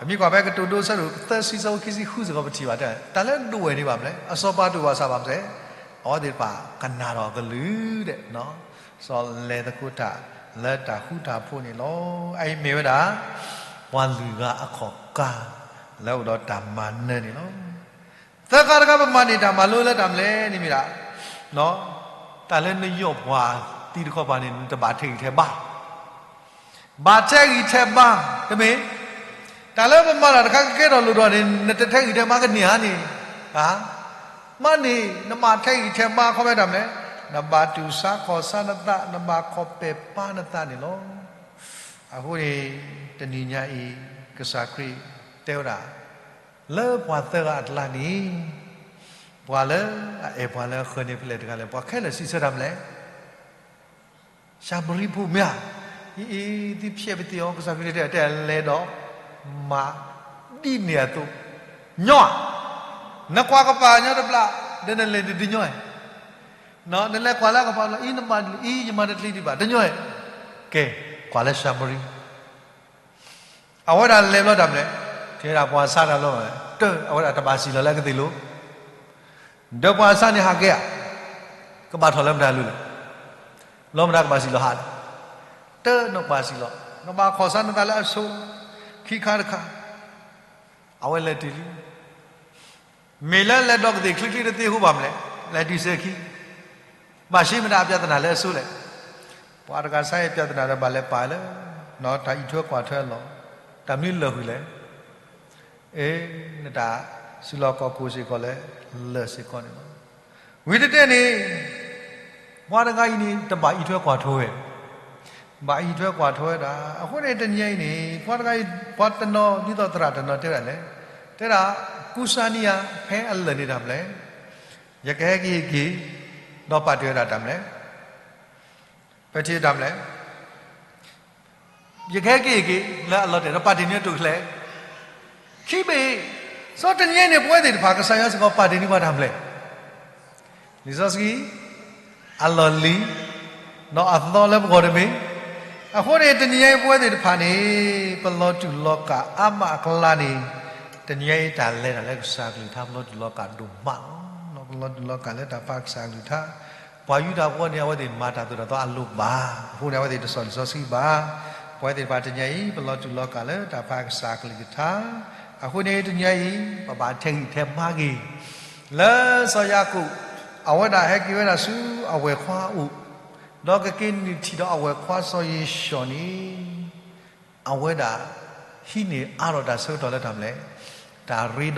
မ့ၢ်ကွၢ်ဖဲကတိၤဒိအဆၢဒိၣ်သၢဆံ အဆၢဖိခံဆံဃုစ့ၢ်ကီး ပထံၣ်ဘၣ်တဲ, တၢ်လၢဒိၣ်ဝဲၢ်န့ၣ်ဘၣ်မနုၤလဲၣ်, အစီၤပၤတအိၣ်ဘၣ်ဆၣ်ဘၣ်မနုၤလဲၣ်, အဝဲသ့ၣ်တဖၣ်ကနၣ်ထီၣ်အကလုၢ်ဒဲး, စီၤလဲၤသကိးတၢ်လၢတၢ်ဃူတၢ်ဖိးန့ၣ်လီၤ. အအံၤမ့ၢ်ဝဲဒၣ် ပှၤလွံၢ်ဂၤအခီၣ်ကါ လၢအအိၣ်ဒီးတၢ်မၤနၢၤန့ၣ်လီၤ. သၢခါတခါပမၤန့ၢ်တၢ်မၤလိလၢတၢ်မနုၤလဲၣ်န့ၣ်မ့ၢ်ဒၣ်, တၢ်လၢနယီၢ်ပှၤသံတခီပၤန့ၣ် နတဘၣ်ထဲးဂံၢ်ထဲးဘါ ဘၣ်ထဲးဂံၢ်ထဲးဘါ, တမ့ၢ်, တၢ်လၢပမၤတၢ်တခါကကဲထီၣ်လိၣ်ထီၣ်န့ၣ် နတထဲးဂံၢ်ထဲးဘါကန့ၢ်ဧါန့ၣ်, မ့ၢ်န့ၣ် နဘၣ်ထဲးဂံၢ်ထဲးဘါခီဖျိတၢ်မနုၤလဲၣ်, နဘၣ်တူၢ်ဆါခီၣ်ဆါနသး, နဘၣ်ခီၣ်ပဲာ်ပၢ်နသးန့ၣ်လီၤ. အဃိန့ၣ် တနံၤညါအံၤ ကစၢ်ခရံာ်တဲဝဲဒၣ်, လၢပှၤသၢဂၤအကျါန့ၣ်, ပှၤလၢအအဲၣ်ပှၤလၢအဃၢၤန့ၣ်ဖဲလဲၣ်တဂၤလဲၣ်, ပှၤခဲလၢာ်စံးဆၢတၢ်မနုၤလဲၣ် ၡၤမရံဖိမ့ၢ်ဧါ, အံၤ အံၤ သုဖျဲးပသံးအီၤ, ကစၢ်ခရံာ်တဲ တဲလဲၤဒီး မၤဒ်န့ၣ်အသိး, ညီဧါ, နကွၢ်ကပၤညီတဘျီ, ဒီးနလဲၤဒုးတညီဧါ, နလဲၤကွၢ်လၢကပၤလီၤ, အံၤ နမၤဒ်လဲၣ်, အံၤ ယမၤတချံဒံးဘၣ်, တညီဧါ, ကဲ, ကွၢ်လၢၡၤမရံ အဝဲဒၣ်လဲၤဘျီတၢ်မနုၤလဲၣ်, ထဲဒၣ်ပှၤဆါတၢ်လီၤ, တၢ် အဝဲဒၣ်တဘၣ်စံၣ်လီၤလၢကသ့ၣ်လိၤ, ဒီးပှၤဆါန့ၣ်ဟးကဲဧါ, ကဘၣ်ထီၣ်လၢမတၤအလိၤလဲၣ်, လီၤမတၤကဘၣ်စံၣ်လီၤဟးလဲၣ်, တၢ် နကွၢ်စံၣ်လီၤ, နဘၣ်ခီၣ်ဆါနသးလၢအဆိ, ခံခါတခါ, အဝဲလဲၤတုၤလံ မ့ၢ်လၢလဲၤဒီးကသ့ၣ်ချ့ချ့တသ့အဃိဘၣ်မနုၤလဲၣ်, လဲၤတုၤဆဲးခံ, ဘၣ်ဆှံမတၤအပြဿနာလၢအစိလဲၣ်, ပှၤတဂၤဆါအံၤပြဿနာဒီးဘၣ်လဲၤပာ်လၢ တၢ်အံးထွဲကွၢ်ထွဲအလီၢ်, တၢ်မနုၤလၢာ်ဃုာ်လဲၣ်, အ့ နတၢ်စုလီၢ်ခီၣ်ခိၣ်စ့ၢ်ကီးလၢ လၢာ်စ့ၢ်ကီးန့ၣ်လီၤ. ဝံၤတတဲန့ၣ် ပှၤတဂၤအံၤန့ၣ် တဘၣ်အံးထွဲကွၢ်ထွဲဝဲ, ဘၣ်အံးထွဲကွၢ်ထွဲဝဲဒၣ်, အဃိန့ၣ်တနံၤအံၤန့ၣ် ပှၤတဂၤအံၤ ပှၤတနီၤဒ်သိးသရၣ်တနီၤတဲဝဲဒၣ်လဲၣ်, တဲဒၣ် ကူစါနံယၤ ဖဲအလၢာ်န့ၣ်တၢ်မနုၤလဲၣ်, ယကဟဲက့ၤက့ၤ, ဒီးပာ်တ့ၢ်ဝဲဒၣ်တၢ်မနုၤလဲၣ်, ပထံၣ်တၢ်မနုၤလဲၣ်, ယကဟဲက့ၤက့ၤ လၢအလီၤတဲာ်ဒီးပာ်တ့ၢ်န့ၢ်အတိၢ်ချဲး, ခံဘ့ၣ်, စီၤတနံၤညါအံၤန့ၣ် ပဝဲသ့ၣ်တဖၣ် ကစၢ်ယွၤစ့ၢ်ကီးပာ်တ့ၢ်န့ၢ်ပှၤတၢ်မနုၤလဲၣ်. လံာ်စီဆှံ အလီၢ်လံၤ ဒီးအသီလၢပဂီၢ်တမ့ၢ်. အဃိန့ၣ် တနံၤညါအံၤပဝဲသ့ၣ်တဖၣ်န့ၣ် ပလီၤတူာ်လီၤကာ်အါမးအကျါန့ၣ်, တနံၤညါအံၤတၢ်လဲၤတၢ်လၢကစၢ်အကလုၢ်ကထါ ပလီၤတူာ်လီၤကာ်ဒိၣ်မးလီၤ. ပလီၤတူာ်လီၤကာ်လၢတၢ်ဖးကစၢ်အကလုၢ်ကထါ, ပှၤယူဒၤဖိန့ၣ် အဝဲသ့ၣ်မၤတၢ်သိၣ်တၢ်သီအလိၤဘၣ်. အဃိန့ၣ် အဝဲသ့ၣ်တစီၢ်လံာ်စီဆှံဘၣ်. ပဝဲသ့ၣ်တဖၣ်တနံၤညါအံၤ ပလီၤတူာ်လီၤကာ်လၢတၢ်ဖးကစၢ်အကလုၢ်ကထါ, အဃိန့ၣ် တနံၤညါအံၤ ပဘၣ်ထဲးဂံၢ်ထဲးဘါက့ၤ လၢစီၤယၤကိာ် အဝဲဒၣ်ဟဲက့ၤဝဲဒၣ်ဆူအဝဲၢ်ခွါအအိၣ်, ဒီးကက့ၤနုာ်ထံၣ်ဒီးအဝဲၢ်ခွါစီၤယ့ၡီၤန့ၣ်, အဝဲဒၣ်ဟံးန့ၢ်အါထီၣ်တၢ်ဆၢကတီၢ်လၢတၢ်မနုၤလဲၣ်, တၢ်ရ့ဒီး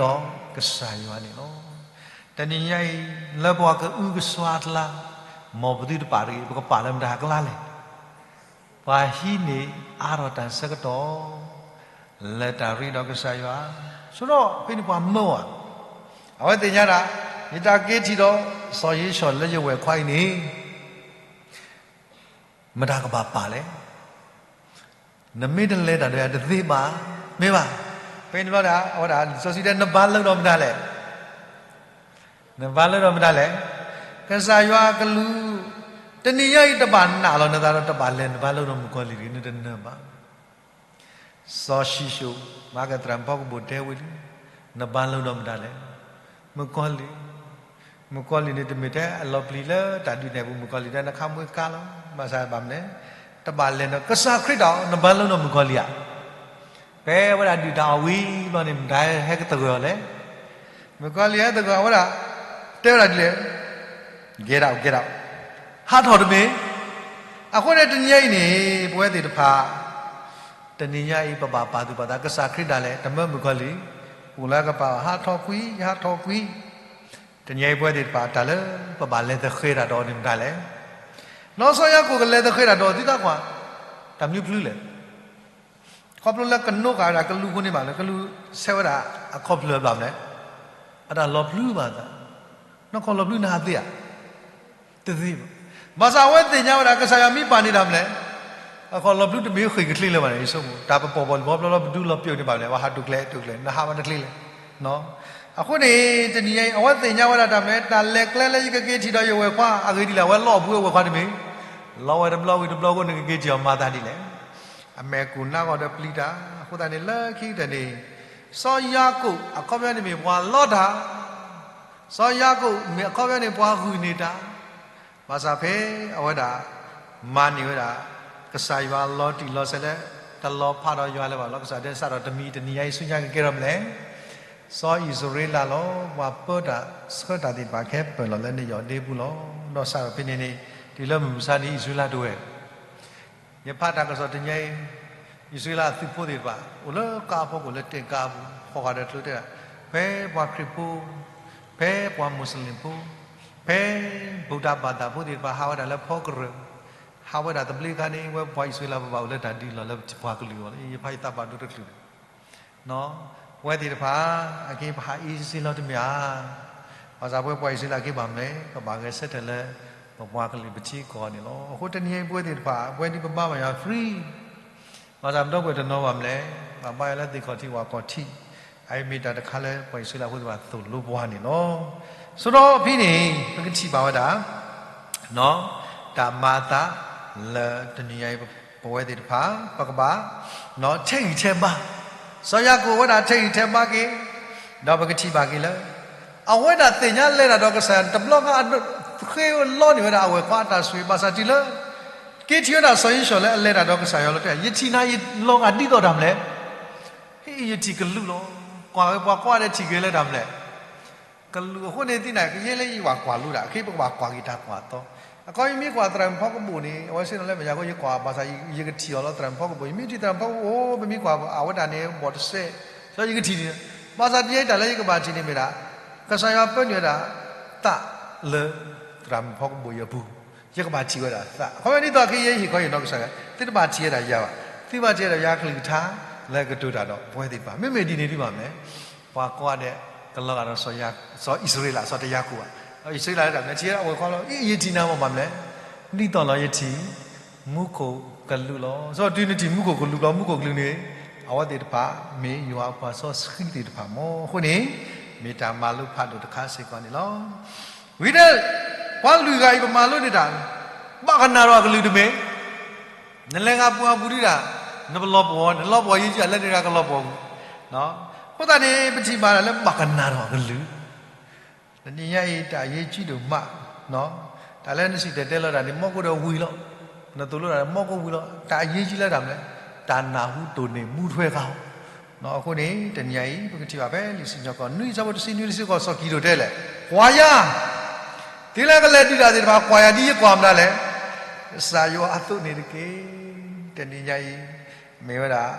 ကစၢ်ယွၤန့ၣ်လီၤ. တနံၤညါအံၤ လၢပှၤကအုကစွါအကျါ, မ်ပသုတပာ်တဂ့ၤ, ပကပာ်လၢမတၤအကျါလဲၣ်. ပှၤဟံးန့ၢ်အါထီၣ်တၢ်ဆၢကတီၢ် လၢတၢ်ရ့ဒီးကစၢ်ယွၤ, ဆိဒီးဖဲန့ၣ်ပှၤမၢဝဲ, အဝဲသ့ၣ်ညါဒၣ်, ယတၢ်က့ၤထံၣ်ဒီးစီၤယ့ၡီၤလၢယဝဲၢ်ခွါအံၤန့ၣ် မတၤကဘၣ်ပာ်လဲၣ်. နမ့ၢ်တလဲၤတၢ်ဒီးယၤတသ့ဘၣ်, မ့ၢ်ဘၣ်. ဖဲန့ၣ်ဘျီဒၣ် အဝဲဒၣ် စီဆှံတဲ နဘါလၢဒီးမတၤလဲၣ်. နဘါလၢဒီးမတၤလဲၣ်. ကစၢ်ယွၤအကလူး, တနံၤညါအံၤတဘၣ်နာ်လီၤနသးဒီး တဘၣ်လဲၤနဘါလၢဒီးမုၣ်ကီၤလံၢ်တဂ့ၤ, နတနၢၤဘၣ်. စီၤၡံၣ်ၡိၣ် မၤကသရၣ်မုၣ်ဖီကဘိၣ်တဲဝံၤလံ, နဘါလၢဒီးမတၤလဲၣ်. မုၣ်ကီၤလံၢ်, မုၣ်ကီၤလံၢ်န့ၣ်တမ့ၢ်ထဲအလီၤပျံၤလၢတၢ်ဒုးနဲၣ်ပူၤ, မုၣ်ကီၤလံၢ်တဲ နခးမွ့ကါလီၤ. ဘၣ်ဆၣ်ဘၣ်မနုၤလဲၣ်, တဘၣ်လဲၤနကစၢ်ခရံာ်တၢ်အီၤ နဘါလၢဒီးမုၣ်ကီၤလံၢ်ဧါ. ဖဲဝဲဒၣ်ဒုၣ်တၢ်အီၣ်ဝံၤဘျီန့ၣ် မတၤဟဲကသဂၢၢ်အီၤလဲၣ်. မုၣ်ကီၤလံၢ်ဟဲသဂၢၢ်အဝဲဒၣ်, တဲဝဲဒၣ်ဒ်လဲၣ်, get out, get out, ဟးထီၣ်တမ့ၢ်. အဃိန့ၣ်တနံၤညါအံၤန့ၣ် ပဝဲသ့ၣ်တဖၣ် တနံၤညါအံၤ ပဘၣ်ပာ်သူၣ်ပာ်သး ကစၢ်ခရံာ်ဒၣ်လဲာ် တမၢမုၣ်ကီၤလံၢ်, အိၣ်လၢကပၤ ဟးထီၣ်ကွံာ် ဟးထီၣ်ကွံာ်. တနံၤညါအံၤပဝဲသ့ၣ်တဖၣ် တၢ်လၢပဘၣ်လဲၤသဃဲၤတၢ်ဒီးအီၤန့ၣ်မတၤလဲၣ်. ဒီးစီၤယၤကိာ်ကလဲၤသဃဲၤတၢ်ဒီးအီၤ သုသးကွၢ်, တၢ်မနုၤဖျုလဲၣ်. ခီဖျိလၢကနိးဃာ်ဝဲဒၣ်ကလူးအဃိန့ၣ်ဘၣ်, ကလူးဆဲးဝဲဒၣ်အခီၣ်ဖျၢၣ်ဘၣ်မနုၤလဲၣ်, အတၢ်လီၤပျံၤဘၣ်သး, နီၢ်ကီၢ်လီၤပျံၤနဟးသ့ဧါ. တသ့ဘၣ်. ဘၣ်ဆၣ်အဝဲသ့ၣ်ညါဝဲဒၣ် ကစၢ်ယွၤမ့ၢ်ပာ်န့ၢ်တၢ်မနုၤလဲၣ်, အခီၣ်လီၤပျံၤတမ့ၢ်ဃ့ၢ်ကချ့လၢၤဘၣ်န့ၣ် ယဆိကမိၣ် တၢ်ပပိာ်ပီၣ်လံၤဘီဘျီလီၤ ပဒူလီၤပျံၤန့ၣ်ဘၣ်မနုၤလဲၣ်, ပှၤဟးဒိၣ်ကျဲဒိၣ်ကျဲ နဟးဘၣ်တချ့လဲၣ်. အဃိန့ၣ် တနံၤညါအံၤ အဝဲသ့ၣ်ညါဝဲဒၣ်တၢ်မနုၤလဲၣ်, တၢ်လဲၤကျဲလၢယကက့ၤထံၣ်ဒီးယဝဲၢ်ခွါ, အဂ့ၢ်ဒ်လဲၣ်, အဝဲလီအီၣ်ဘှံးအဝဲၢ်ခွါတမ့ၢ်, လီဝဲတဘျီဝံၤတဘျီအဃိ နကက့ၤထံၣ်အီၤမၤသးဒ်လဲၣ်. အမဲာ်ကူၣ်နါဂီၤဒီးပျံၤတၢ်, အဃိသတးန့ၣ် လၢခံကတၢၢ်န့ၣ် စီၤယၤကိာ်အခီပညီန့ၣ်မ့ၢ်ပှၤလီတၢ်, စီၤယၤကိာ်မ့ၢ်အခီပညီန့ၣ် ပှၤဂုာ်န့ၢ်တၢ်, ဘၣ်ဆၣ်ဖဲအဝဲဒၣ် မၤန့ၢ်ဝဲဒၣ် ကစၢ်ယွၤလီၤတံၢ်လီၤဆဲးလၢ တလီၤဖးဒီးယွၤလၢၤဘၣ်လီၤ. ကစၢ်ဒဲးစးထီၣ်တမံၤတနံၤညါအံၤဆူညါကကဲထီၣ်မနုၤလဲၣ်, စီၤအံၣ်စရ့လးလီၤ. ပှၤပၢတၢ်ဆှၢတၢ်သ့ၣ်တဖၣ်ကဟဲပၢၢ်လီၤလၢနယီၢ်ဒ့ပူၤလီၤ. ဒီးစးထီၣ်ဖဲန့ၣ်န့ၣ် တုၤလၢမုၢ်မဆါန့ၣ် အံၣ်စရ့လးတဝဲၢ် ယဖးတၢ်ကစီၣ်တနံၤအံၤ, အံၣ်စရ့လးအသုးဖိသ့ၣ်တဖၣ် အိၣ်လၢကါအဖီခိၣ် လၢတဲၣ်ကါအပူၤ ဃီၤဃာ်ဒီးကျိတဲဒၣ်, ဖဲပှၤခရံာ်ဖိ, ဖဲပှၤမူးစလ့ၣ်ဖိ, ဖဲဗုဒ္ဓဘာသာဖိသ့ၣ်တဖၣ် ဟးဝဲဒၣ်လၢဖီကရၢၢ်, ဟးဝဲဒၣ်သဘျ့ခါန့ၣ် ဝဲပှၤအံၣ်စရ့လးပဘၣ်အိၣ်လၢတၢ်ဒုးလီၢ်လၢပှၤကလုာ်အဂီၢ်လီၤ. ယဖးယသးဘၣ်ဒိတချုးန့ၣ် ပဝဲသ့ၣ်တဖၣ် အက့ၤပဟးအ့စ့လီၤတမ့ၢ်ဧါ. ဘၣ်ဆၣ်ပဝဲပှၤအံၣ်စရ့လးက့ၤဘၣ်မနုၤလဲၣ်, ပဘၣ်ဂဲၤဆၢထၢၣ်လၢ ပပှၤကလုာ်ပထံကီၢ်န့ၣ်လီၤ. အဃိတနံၤအံၤပဝဲသ့ၣ်တဖၣ် ပဝဲဒ်ပဘါဘၣ်ယွၤ free, ဘၣ်ဆၣ်ပဒီပုၢ်ဝဲၢ်တနီၤဘၣ်မနုၤလဲၣ်, ဘၣ်ဘါယွၤလၢသ့ၣ်ခီၣ်ထံးဝၣ်ခီၣ်ထံး, အအံၤမ့ၢ်တၢ်တခါလၢပှၤအံၣ်စရ့လးဖိသ့ၣ်တဖၣ်သိၣ်လိပှၤန့ၣ်လီၤ. ဆိဒီးဖဲန့ၣ် ပကထံၣ်ဘၣ်ဝဲဒၣ် တၢ်မၤအသးလၢတနံၤညါအံၤ ပဝဲသ့ၣ်တဖၣ် ပကဘၣ် ထဲးဂံၢ်ထဲးဘါ, စီၤယၤကိာ်ဝဲဒၣ်ထဲးဂံၢ်ထဲးဘါက့ၤ, ဒီးပကထံၣ်ဘၣ်က့ၤလၢ အဝဲဒၣ်သ့ၣ်ညါလဲၤတၢ်ဒီးကစၢ်ယွၤ တဘျီဃီ ဃ့လီန့ၢ်ဝဲဒၣ်အဝဲၢ်ခွါအတၢ်ဆိၣ်ဂ့ၤ ဘၣ်ဆၣ်တုၤလၢ က့ၤထံၣ်ဝဲဒၣ်စီၤယ့ၣ်ၡီးလၢအလဲၤတၢ်ဒီးကစၢ်ယွၤလီၤတဲ, ယထံၣ်နၤယလီၤဂာ်ဒ်သိးတၢ်မနုၤလဲၣ်, ဟ့ၣ်ယထံၣ်ကလူးလီၤ. ကွၢ်ဝဲပှၤကိးဂၤဒဲးထံၣ်က့ၤလၢတၢ်မနုၤလဲၣ် ကလူးအဃိန့ၣ်သ့ၣ်ညါ ကယဲၢ်လၢယဝဲကွၢ်လိဒၣ် ခဲပကဘၣ်ကွၢ်က့ၤတၢ်ကွၢ်သီ, အခီပညီမ့ၢ်ကွၢ်သရၣ်မုၣ်ဖီကဘိၣ်န့ၣ် အဝဲစ့ၢ်ကီးလၢမဲာ်ညါဃိ ယကွၢ်ဘၣ်ဆၣ် ယကထံၣ်အီၤလၢသရၣ်မုၣ်ဖီကဘိၣ်, ယမ့ၢ်ထံၣ်သရၣ်မုၣ်ဖီကဘိၣ် အိၣ် ပမ့ၢ်ကွၢ်အဝဲဒၣ်န့ၣ် ဘီၣ်တစဲး, ဒီးယကထံၣ်န့ၣ်, ဘၣ်ဆၣ်တနံၤအံၤတၢ်လၢယကဘၣ်ထံၣ်န့ၣ်မ့ၢ်ဒၣ် ကစၢ်ယွၤပၢနုာ်ဝဲဒၣ်သးလၢသရၣ်မုၣ်ဖီကဘိၣ်အံၤအပူၤ, ယကဘၣ်ထံၣ်ဝဲဒၣ်သး, အခီပညီဒ်သိးကယဲၢ်ဟ့ၣ်ခီဟ့ၣ်နီၤကစၢ်ယွၤ, သုတဘၣ်ထံၣ်ဝဲဒၣ်ယၤဘၣ်, သုဘၣ်ထံၣ်ဝဲဒၣ်ယွၤကလုၢ်ကထါလၢကတိၤတၢ်ဒီးပဝဲသ့ၣ်တဖၣ်, မ့မ့ၢ်ဒ်န့ၣ်ဒ်ဘၣ်မနုၤလဲၣ်, ပှၤကိးဂၤဒဲး ကလီၤဂာ်ဒီး စီၤအံၣ်စရ့လး စီၤတယၤကိာ်ဘၣ် ယဆၢလၢတၢ်မနုၤ ထံအဝဲၤခွါလီၤ, အံၤ ယထံၣ်နၤမ့ၢ်ဘၣ်မနုၤလဲၣ်, ဒ်သိးလီၤယထံၣ် မူခိၣ်ကလူးလီၤ. စီၤတုၤနထံၣ်မူခိၣ်ကလူးဘျီ မူခိၣ်ကလူးန့ၣ် အဝဲသ့ၣ်တဖၣ် မ့ၢ်ယွၤအပှၤစီဆှံသ့ၣ်တဖၣ်မ့ၢ်. အဃိန့ၣ် မ့ၢ်တၢ်မၤလိဖးဒိၣ်တခါစ့ၢ်ကီးန့ၣ်လီၤ. ဝံၤဒီး ပှၤလွံၢ်ဂၤအံၤ ပမၤလိန့ၢ်တၢ် ဘၣ်ကနၣ်ဒီးအကလုၢ်တမ့ၢ် နလဲၤဂၤပှၤပူၤဒံးဒၣ် နပလီၢ်ပှီၢ်, နလီၢ်ပှီၢ်ယံာ်ကံ အလဲၤန့ၢ်ဒၣ်ကလီၢ်ပှီၢ်ပူၤ. အဃိသတးန့ၣ် ပထံၣ်ဘၣ်ဒၣ်လၢဘၣ်ကနၣ်ဒီးအကလုၢ်, တနံၤညါအံၤ တၢ်အရေးကြီးဒိၣ်မး, တၢ်လၢနစံၣ်တဲၤတဲလီၤတၢ်န့ၣ် မီၢ်ကိၣ်ဒီးဝံၤလီၤ, နသိၣ်လိတၢ်န့ၣ် မီၢ်ကိၣ်ဝံၤလီၤ. တၢ်အရေးကြီးလၢတၢ်မနုၤလဲၣ်, တၢ်နၢ်ဟူတိၢ်န့ၢ်မူထွဲဃီ အဃိန့ၣ် တနံၤညါအံၤ ပကထံၣ်ဘၣ်ဖဲလံာ်စံၣ်ညီၣ်ကွီၢ် နွံဆၢဖိတဆံနွံတဆံဃိး စီၤကံၤဒိၣ်တဲလဲၣ်, ကွၢ်ယၤ, သုလၢကလဲၤဒုးတၢ်သ့ၣ်တဖၣ် ကွၢ်ယၤဒ်ယကွၢ်မတၤလဲၣ်, ကစၢ်ယွၤအသိးန့ၣ်တက့ၢ်. တနံၤညါအံၤ မ့ၢ်ဝဲဒၣ်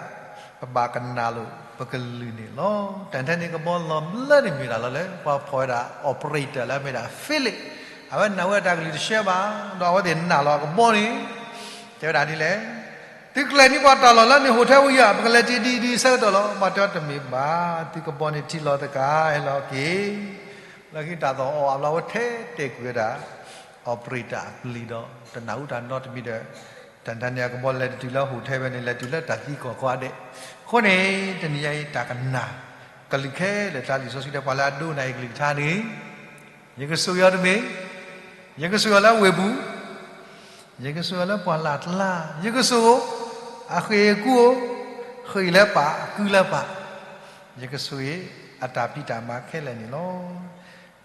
ပဘၣ်ကနၣ်လိာ်ပကလုၢ်န့ၣ်လီၤ. တၢ်ထဲန့ၣ်ကဘီလီၤဘျၢန့ၣ်မ့ၢ်တၢ်လီၤလၢ ပှၤဖီၣ်ဝဲဒၣ် operator လၢအမ့ၢ်ဒၣ် Philip, အဝဲနာ်ဝဲတၢ်ကလုၢ်တဆှၢဘၣ်, ဒီးအဝဲသ့ၣ်နာ်လီၤအကဘီန့ၣ် တဲဝဲဒၣ်ဒ်လဲၣ်, သုကလဲၤန့ၢ်ပှၤတၢ်လီၢ်လၢန့ၣ် ဟိၣ်ထဲဝံၤဧါ, ပကလဲၤတ့ၢ်ဒ်အံၤဒ်အံၤဆၢကတီၢ်လီၤ. ဘၣ်တဲအီၤတမ့ၢ်ဘၣ်, သုကဘီန့ၣ်ထံလီၤသကၤ ဟဲလီၤက့ၤ, လၢခံတၢ်သီၣ်အီၣ်အဘျီဝဲထဲတဲာ်ကွံာ်ဝဲဒၣ် operator အပျံၤဒီး တနၢ်ဟူတၢ်နီတမံၤဒီး တၢ်တၢ်န့ၣ်အကဘီလဲၤတတုၤလၢဟိၣ်ထဲဝဲန့ၣ် လဲၤတုၤလၢတၢ်သံကွၢ်ကွၢ်ဒဲး. အဃိန့ၣ် တနံၤညါအံၤ တၢ်ကနၣ်ကလုၢ်ခဲလၢာ် တၢ်လံာ်စီဆှံတဲပှၤလၢအဒိကနၣ်အံၤကလုၢ်ကထါန့ၣ် ယကဆိၣ်ဂ့ၤအီၤတမ့ၢ်, ယကဆိၣ်ဂ့ၤအီၤလၢဝ့ၢ်ပူၤ, ယကဆိၣ်ဂ့ၤအီၤလၢပှၢ်လၢ်တလါ, ယကဆိၣ်ဂ့ၤအီၤ အဃ့ၢ်အကူအိၣ်, ဃ့ၢ်လၢပၢ် ကုလၢပၢ်, ယကဆိၣ်ဂ့ၤအတၢ်ဖံးတၢ်မၤခဲလၢာ်န့ၣ်လီၤ.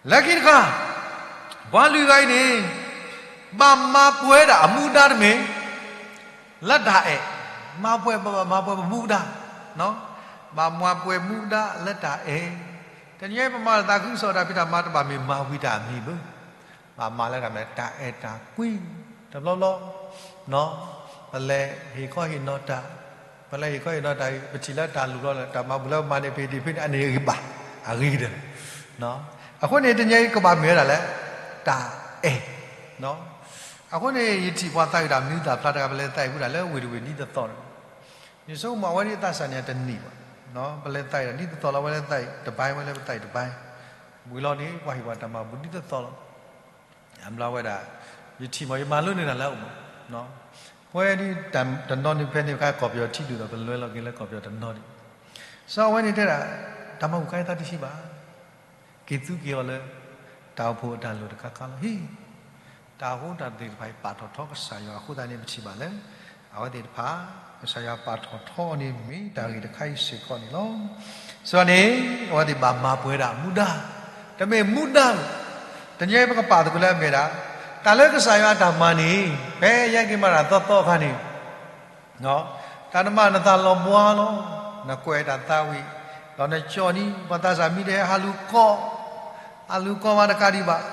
လၢခံတခါ ပှၤလွံၢ်ဂၤအံၤန့ၣ် ဘၣ်မၤပှဲၤဒၣ်အမူဒါတမ့ၢ် လၢတၢ်အဲၣ်, မၤပှဲၤ ဘၣ်မၤပှဲၤပမူဒါ, ဘၣ်မၤပှဲၤမူဒါလၢတၢ်အဲၣ်. တနံၤအံၤပမၤလိာ်သးခုကစီၣ်တၢ်ဖံးတၢ်မၤ တဘၣ်မ့ၢ်မၤဝံၤတၢ်မံၤဘၣ်, ဘၣ်မၤလၢတၢ်မ့ၢ်တၢ်အဲၣ်တၢ်ကွံ တဘျီဘျီ ပလဲၤဟ့ၣ်ခီဟ့ၣ်နီၤတၢ်, ပလဲၤဟ့ၣ်ခီဟ့ၣ်နီၤတၢ်အံၤ ပထံၣ်လၢတၢ်လိၣ်ဘျီလၢ တၢ်မၤဘူၣ်လၢပမၤန့ၣ် ဖဲဒံးဖဲန့ၣ် အန့ၣ်အဂ့ၤဘၣ်, အဂ့ၤကတၢၢ်လီၤ. အဃိန့ၣ် တနံၤအံၤကဘၣ်မ့ၢ်ဝဲဒၣ်လၢ တၢ်အဲၣ်. အဃိန့ၣ် ယထံၣ်ပှၤသးဝံၣ်တၢ်မနုၤသးဖျါတဂၤ ပလဲၤသးဝံၣ်ဝဲဒၣ်လၢဝ့ၢ်တဝ့ၢ်ဒ်သိးသိးန့ၣ်, ယဆိကမိၣ်အဝဲဒၣ်သးစၢ်န့ၣ်တန့ၢ်ဘၣ်, ပလဲၤသးဝံၣ်ဒ်သိးသိးလီၤ အဝဲလၢသးဝံၣ်တဘါ ဝဲလၢပသးဝံၣ်တဘါ, ဝံၤလီၤန့ၣ် ပှၤဟ့ၣ်ပှၤတၢ်မၤဘူၣ်ဒ်သိးသိးလီၤ. အဘျီဝဲဒၣ် ယထံၣ်မ့ၢ် ယမၤလိန့ၢ်တၢ်လၢအအိၣ်မး, ပဝဲဒၣ်တနီၤန့ၣ် ဖဲန့ၣ်အခါ ကီၢ်ပယီၤထံဒိၣ်ဒီး ပလဲၤလီၤက့ၤလၢကီၢ်ပယီၤတနီၤဒံး, စီၤအဝဲန့ၣ်တဲဒၣ် တၢ်မၤဘူၣ်ခါအံၤသးတဟံးဘၣ်, က့ၤသူက့ၤအီၤလၢ တၢ်အိၣ်ဖှိၣ်အတၢ်လိၣ်တခါခါလီၤ. ဟံၣ် တၢ်အိၣ်ဖှိၣ်တၢ်သ့ၣ်တဖၣ်အံၤ ပာ်ထီၣ်ထီကစၢ်ယွၤအဃိသတးန့ၣ် ပထံၣ်ဘၣ်လၢ အဝဲသ့ၣ်တဖၣ် ကစၢ်ယွၤပာ်ထီၣ်ထီန့ၣ် မ့ၢ်တၢ်ဂ့ၢ်တခါအံၤစ့ၢ်ကီးန့ၣ်လီၤ. စီၤန့ၣ် အဝဲသ့ၣ်ဘၣ်မၤပှဲၤဒၣ်မူဒါ, တမ့ၢ်မူဒါလီၤ. တနံၤအံၤပကပာ်သကိးလၢအမ့ၢ်ဒၣ် တၢ်လၢကစၢ်ယွၤအတၢ်မၤန့ၣ် ဖဲယဟဲက့ၤမၤတၢ်သီသီအခါန့ၣ် တၢ်နမၤနသးလီၤဘှါလီၤ, နကွဲးတၢ်သးဝံၣ်, ဒီးနကၠီနံၤ ပှၤသးစၢ်မ့ၢ်တဟဲဟးလူၤကိး, ဟးလူၤကိးမးတကးဒံးဘၣ်,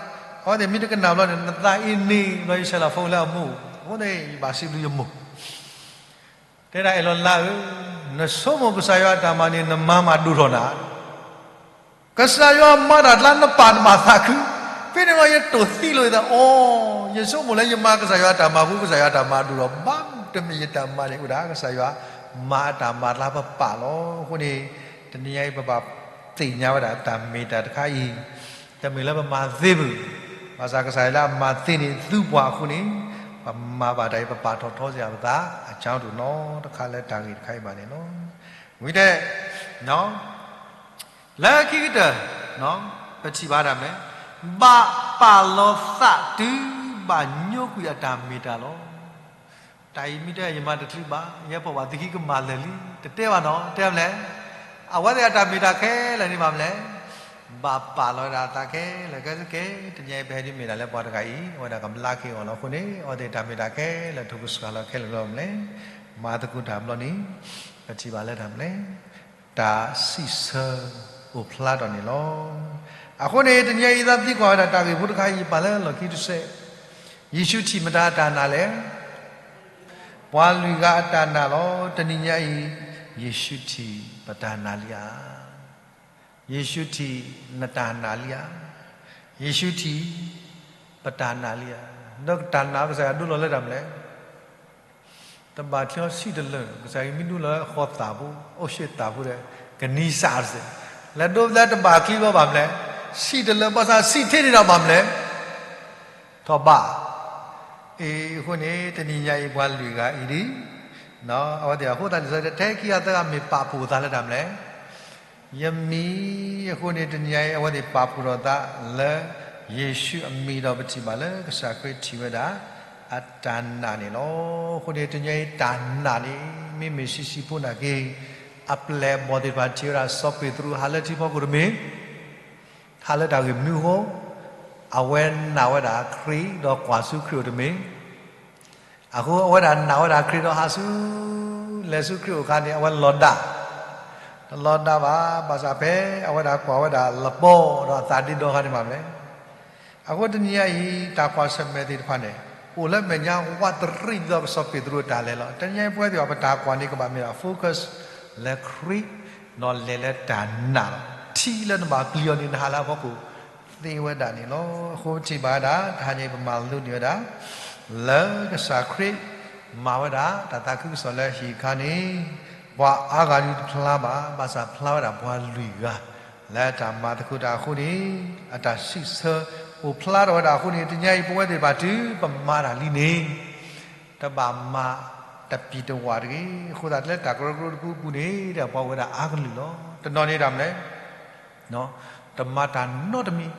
အဝဲသ့ၣ်မ့ၢ်တကနၣ်ဘျီန့ၣ် နသးအ့န့ၣ်ဘျီ ယဆဲးလီၤ phone လၢအမိၢ်, အဃိန့ၣ် ယဘၣ်စံးဘျုးယမိၢ် တဲဒၣ် အဲၣ်လီၤလါဧၢ, နဆိကမိၣ်ကစၢ်ယွၤအတၢ်မၤန့ၣ် နမၤမးဒိၣ်ထီၣ်နၤ ကစၢ်ယွၤမၤတၢ်လၢနပာ်နဘၣ်သးခု, ဖဲန့ၣ်လီၤ ယတိာ်သံလိာ်ယသး အိ, ယဆိကမိၣ်လၢယမၤကစၢ်ယွၤအတၢ်မၤအဃိ ကစၢ်ယွၤအတၢ်မၤဒိၣ်ထီၣ်, ဘၣ်တမ့ၢ်ယတၢ်မၤန့ၣ် အိၣ်ဒၣ်ကစၢ်ယွၤမၤအတၢ်မၤလၢပပာ်လီၤ. အဃိန့ၣ် တနံၤအံၤပဘၣ်သ့ၣ်ညါဝဲဒၣ်တၢ်မ့ၢ်တၢ်တခါအံၤ, တမ့ၢ်လၢပမၤသ့ဘၣ်, ဘၣ်ဆၣ်ကစၢ်ယွၤလၢအမၤသ့န့ၣ် သူပှၤအဃိန့ၣ်, ပမၤဘၣ်တၢ်အံၤ ပပာ်ထီၣ်ထီစ့ၢ်ကီးပသး အကၠီဒိၣ်နီတခါလၢတၢ်ဂ့ၢ်တခါအံၤဘၣ်န့ၣ်လီၤ. ဝံၤတဲ လၢခံကတၢၢ် ပထံၣ်ဘၣ်ဒၣ်မနုၤလဲၣ်, ဘၣ်ပာ်လီၤသးတုၤဘၣ်ညိကွံာ်အတၢ်မ့ၢ်တၢ်လီၤ. တၢ်အံၤမ့ၢ်တဲယမၤတချုးဘၣ်, ယဲပှၤဘၣ်သ့ၣ်ခံကမၤလၢာ်လံ, တတဲဘၣ်နီၤ, တဲမနုၤလဲၣ်, အဝဲသ့ၣ်အတၢ်မ့ၢ်တၢ်ခဲလၢာ်န့ၣ်ဘၣ်မနုၤလဲၣ်, ဘၣ်ပာ်လီၤဝဲဒၣ်အသးခဲလၢာ်ခဲဆ့ကဲ, တနံၤအံၤပဟဲဒ်မ့ၢ်ဒၣ်လၢပှၤတဂၤအံၤ အဝဲဒၣ်ကဘျါက့ၤအီၤလီၤ. အဃိန့ၣ် အဝဲသ့ၣ်တၢ်မ့ၢ်တၢ်ခဲလၢာ်လၢအထိၣ်ကစှၤလီၤခဲလၢာ်လီၤမနုၤလဲၣ်, မၤသကိးတၢ်ဘျီန့ၣ် ပထံၣ်ဘၣ်လၢတၢ်မနုၤလဲၣ် တၢ်စံးဆၢအိၣ်ဖျါထီၣ်န့ၣ်လီၤ. အဃိန့ၣ် တနံၤအံၤသးသံကွၢ်ဝဲဒၣ်တၢ်ဂ့ၢ်ဖိတခါအံၤ ယပာ်လၢလီၢ်ခံတစဲး, ယ့ၣ်ၡူးထံၣ်မတၤအတၢ်နာ်လဲၣ်. ပှၤလွံၢ်ဂၤအတၢ်နာ်လီၤ. တနံၤညါအံၤ ယ့ၣ်ၡူးထံၣ်ပတၢ်နာ်လံဧါ. ယ့ၣ်ၡူးထံၣ်နတၢ်နာ်လံဧါ. ယ့ၣ်ၡူးထံၣ်ပတၢ်နာ်လံဧါ. ဒီးတၢ်နာ်ကစၢ်ယွၤဒိလီၤလၢတၢ်မနုၤလဲၣ် တဘၣ်ချံအီၤဆံးတလၢာ်, ကစၢ်ယွၤမ့ၢ်ဒိလီၤလၢဃီသၣ်ဖိ, အိၣ်ဆ့သၣ်ဖိဒီး ကနံစၢ်တစဲး, လဲၤဒိလၢတဘၣ်ချံဘၣ်မနုၤလဲၣ် ဆံးတလၢဘၣ်ဆၣ်ဆံးထဲန့ၣ်ဒီးဘၣ်မနုၤလဲၣ်, ထီၣ်ဘး, အဃိန့ၣ် တနံၤညါအံၤပှၤလွံၢ်ဂၤအံၤဒ် အဝဲသ့ၣ်အဃိသတးန့ၣ် စီၤတဲာ်တဲခံဂၤသၢဂၤမ့ၢ်ပာ်ဖှိၣ်အသးလၢတၢ်မနုၤလဲၣ်, ယမံၤ, အဃိန့ၣ် တနံၤညါအံၤ အဝဲသ့ၣ်ပာ်ဖှိၣ်ထီၣ်သးလၢ ယ့ၣ်ၡူးအမံၤဒီးပထံၣ်ဘၣ်လၢကစၢ်ခရံာ်ထံၣ်ဝဲဒၣ် အတၢ်နာ်န့ၣ်လီၤ. အဃိန့ၣ် တနံၤညါအံၤတၢ်နာ်န့ၣ် မ့မ့ၢ်ဆံးဆံးဖိနာ်က့ အပျဲၢ်အဘီၣ်သ့ၣ်တဖၣ်ထံၣ်ဝဲဒၣ် စီၤပ့းတရူးဟးလၢထံဖီခိၣ်တမ့ၢ် ဟးလၢတၢ်ဂ့ၢ်မနုၤအဃိ, အဝဲနာ်ဝဲဒၣ်ခရံာ်ဒီးကွၢ်ဆူခရံာ်အိၣ်တမ့ၢ်, အဃိအဝဲဒၣ်နာ်ဝဲဒၣ်ခရံာ်ဒီးဟးဆူ လဲၤဆူခရံာ်အိၣ်အခါန့ၣ် အဝဲလီၤဒၣ်, တလီၤဒၣ်ဘၣ်, ဘၣ်ဆၣ်ဖဲအဝဲဒၣ်ကွၢ်ဝဲဒၣ်လပီဒီးအသးဒ့ဒီအခါန့ၣ်မးမလဲၣ်. အဃိတနံၤညါအံၤ တၢ်ကွၢ်ဆၢၣ်မဲာ်သ့ၣ်တဖၣ်န့ၣ် အိၣ်လၢမဲာ်ညါဝးတရံးဒ်သိးကစီၤပ့းတရူးအတၢ်လဲၤလီၤ. တနံၤညါအံၤပဝဲသ့ၣ်အံၤ ပတၢ်ကွၢ်န့ၣ် ကဘၣ်မ့ၢ်ဒၣ် focus လၢခရံာ် ဒီးလဲၤလၢတၢ်နာ်လီၤ. ထံလၢနဘၣ်ပျံၤအီၤန့ၣ် နဟးလၢအဖီခိၣ်သ့ဝဲဒၣ်န့ၣ်လီၤ. အဃိပထံၣ်ဘၣ်ဝဲဒၣ် တဟါညါအံၤ ပမၤလိန့ၢ်ဝဲဒၣ် လၢကစၢ်ခရံာ် မၤဝဲဒၣ်တၢ်သးခုကစီၣ်လၢဟံၣ်အခါန့ၣ် ပှၤအါဂၤဒုးတဖျါဘၣ်, ဘၣ်ဆၣ်ဖျါဝဲဒၣ်ပှၤလွံၢ်ဂၤ လၢတၢ်မၤသကိးတၢ်အဃိန့ၣ် အတၢ်စံးဆၢအိၣ်ဖျါထီၣ်ဝဲဒၣ်အဃိန့ၣ် တနံၤညါအံၤ ပဝဲသ့ၣ်တဖၣ်တုၤပမၤတၢ်လံန့ၣ် တဘၣ်မၤတပံၤတဝၣ်တဂ့ၤ. အဃိသတးလၢတၢ်ကရၢကရိတပူၤပူၤန့ၣ် ဒီးပှၤအိၣ်ဝဲဒၣ်အါကလုာ်လီၤ. တနီၤန့ၣ်တၢ်မနုၤလဲၣ်, တမၤတၢ်နီတမံၤ,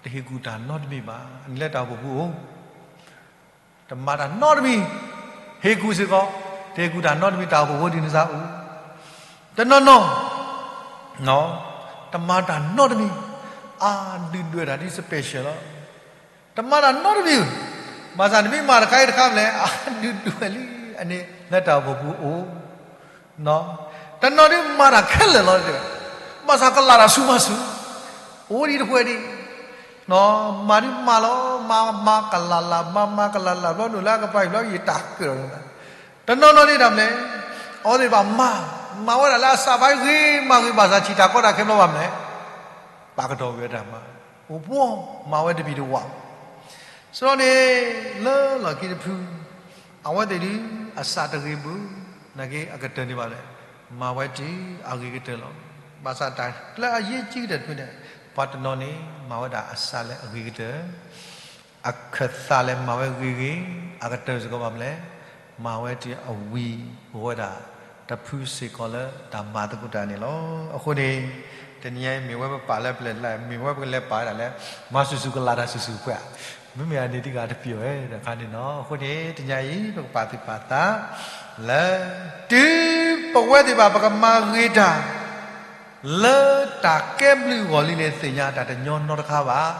တဟ့ၣ်ကူၣ်တၢ်နီတမံၤဘၣ်, အန့ၣ်လၢတၢ်အိၣ်ဖှိၣ်ပူၤအိၣ် တမၤတၢ်နီတမံၤ, ဟ့ၣ်ကူၣ်စ့ၢ်ကီး, တဟ့ၣ်ကူၣ်တၢ်နီတမံၤ တၢ်အိၣ်ဖှိၣ်ဖိဒ်န့ၣ်သးအိၣ်, တနီၤနီၤ တမၤတၢ်နီတမံၤ, အါဒုၣ်ဒွဲၣ်တၢ်ဒ် special လီၤ. တမၤတၢ်နီတမံၤ, ဘၣ်ဆၣ်နမ့ၢ်မၤတခါအံၤတခါမနုၤလဲၣ် အါဒုၣ်ဒွဲၣ်လံ, အန့ၣ်လၢတၢ်အိၣ်ဖှိၣ်ပူၤအိၣ် တနီၤဒုးမၤတၢ်ခဲလၢာ်လီၤ, ဘၣ်ဆၣ်ကလၤတၢ်ဆူၣ်မၤဆူၣ်, အိၣ်ဒံးတဖှဲဒံး, မၤဒုးမၤလီၤ, မၤမၤကလၤလၢ်, မၤမၤကလၤလၢ်, ဘျီနုာ်လၢအကပၤအံၤ ဘျီယတၢ်ကၢၣ်လီၤ. တနီၤနီၤန့ၣ်တၢ်မနုၤလဲၣ်, အဝဲသ့ၣ်တဖၣ်မၤ, မၤဝဲဒၣ်လၢအစးဖးဂ့ၤမၤဂ့ၤ ဘၣ်ဆၣ်ထံၣ်တၢ်ကီတၢ်ခဲဘျီဘၣ်မနုၤလဲၣ်, ပာ်ကတီၢ်ဝဲတၢ်မၤ, အိၣ်ဘှီမၤဝဲတပံၤတဝၣ် စရီန့ၣ် လၢလီၢ်ခံတဖု, အဝဲသ့ၣ်ဒုး အစးတဂ့ၤဘၣ်, နာ်က့အကတၢၢ်န့ၣ်ဘၣ်လဲၣ်, မၤဝဲတုၤအဂ့ၤကတၢၢ်လီၤ. ဘၣ်ဆၣ်တၢ်လၢအရေးကြီးကတၢၢ်တဖုန့ၣ်, ပှၤတနီၤန့ၣ် မၤဝဲဒၣ်အစးလၢအဂ့ၤကတၢၢ်, အခၢၣ်သးလဲၣ်မၤဝဲဂ့ၤဂ့ၤ, အကတၢၢ်စ့ၢ်ကီးဘၣ်မနုၤလဲၣ်, မၤဝဲတုၤအဝံၤ အိၣ်ဝဲဒၣ်တဖုစ့ၢ်ကီးလၢတၢ်မၤသကိးတၢ်န့ၣ်လီၤ. အဃိန့ၣ် တနံၤညါအံၤမ့ၢ်ဝဲပပာ်လၢပျဲၢ်လၢ်, မ့ၢ်ဝဲပကလဲၤပာ်ဝဲဒၣ်လၢ မၤဆူၣ်ဆူၣ်ကလၤတၢ်ဆူၣ်ဆူၣ်အဖၢ, မ့မ့ၢ်အန့ၣ်တဂၤတပျီၢ်ဝဲတခါန့ၣ်လီၤ. အဃိန့ၣ် တနံၤညါအံၤ ပကပာ်သူၣ်ပာ်သး လၢ တုၤပဝဲသ့ၣ်တဖၣ်ပကမၤဂ့ၤတၢ် လၢတၢ်ကဲဘျုးအဂီၢ်လံန့ၣ် သ့ၣ်ညါတၢ်တညီနီတခါဘၣ်.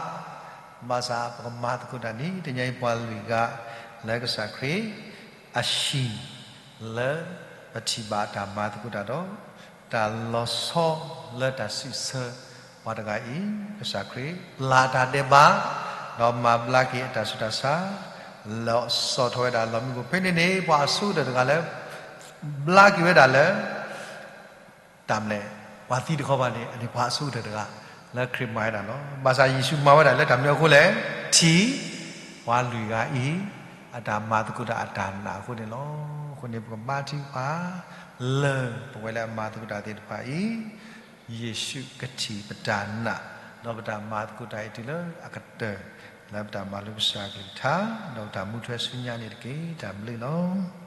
ဘၣ်ဆၣ်ပကမၤသကိးတၢ်န့ၣ် တနံၤညါအံၤပှၤလွံၢ်ဂၤ လၢကစၢ်ခရံာ် အဟံၣ် လၢပထံၣ်ဘၣ်တၢ်မၤသကိးတၢ်ဒီး တၢ်လီၤဆီလၢတၢ်စံးဆၢပှၤတဂၤအံၤ ကစၢ်ခရံာ် ပျၢ်တၢ်ဒဲးဘး ဒီးမၤဘျါက့ၤအတၢ်ဆူးတၢ်ဆါ လီၤဆီထီၣ်ဝဲဒၣ်လီၤမုၢ်ခိၣ်ဖဲန့ၣ်န့ၣ် ပှၤအဆိကတၢၢ်တဂၤလၢ ဘျါက့ၤဝဲဒၣ်လၢ တၢ်မနုၤလဲၣ်, ပှၤသံတခီဘၣ်န့ၣ် အန့ၣ်ပှၤအဆိကတၢၢ်တဂၤ လၢခရံာ်မၤဝဲဒၣ်လီၤ. ဘၣ်ဆၣ်ယ့ၣ်ၡူးမၤဝဲဒၣ်လၢတၢ်မနုၤအဃိလဲၣ်, ထံၣ် ပှၤလွံၢ်ဂၤအံၤ အတၢ်မၤသကိးတၢ်အတၢ်နာ်အဃိန့ၣ်လီၤ. အဃိန့ၣ် ပကဘါထုကဖၣ် လၢပဝဲလၢအမၤသကိးတၢ်သ့ၣ်တဖၣ်အံၤ ယ့ၣ်ၡူးကထံၣ်ပတၢ်နာ် ဒီးပတၢ်မၤသကိးတၢ်အံၤတုၤလၢအကတၢၢ် လၢပတၢ်မၤလိကစၢ်အကလုၢ်ကထါ ဒီးပတၢ်မူထွဲဆူညါန့ၣ်တက့ၢ်. တၢ်ဘျုးလီၤ.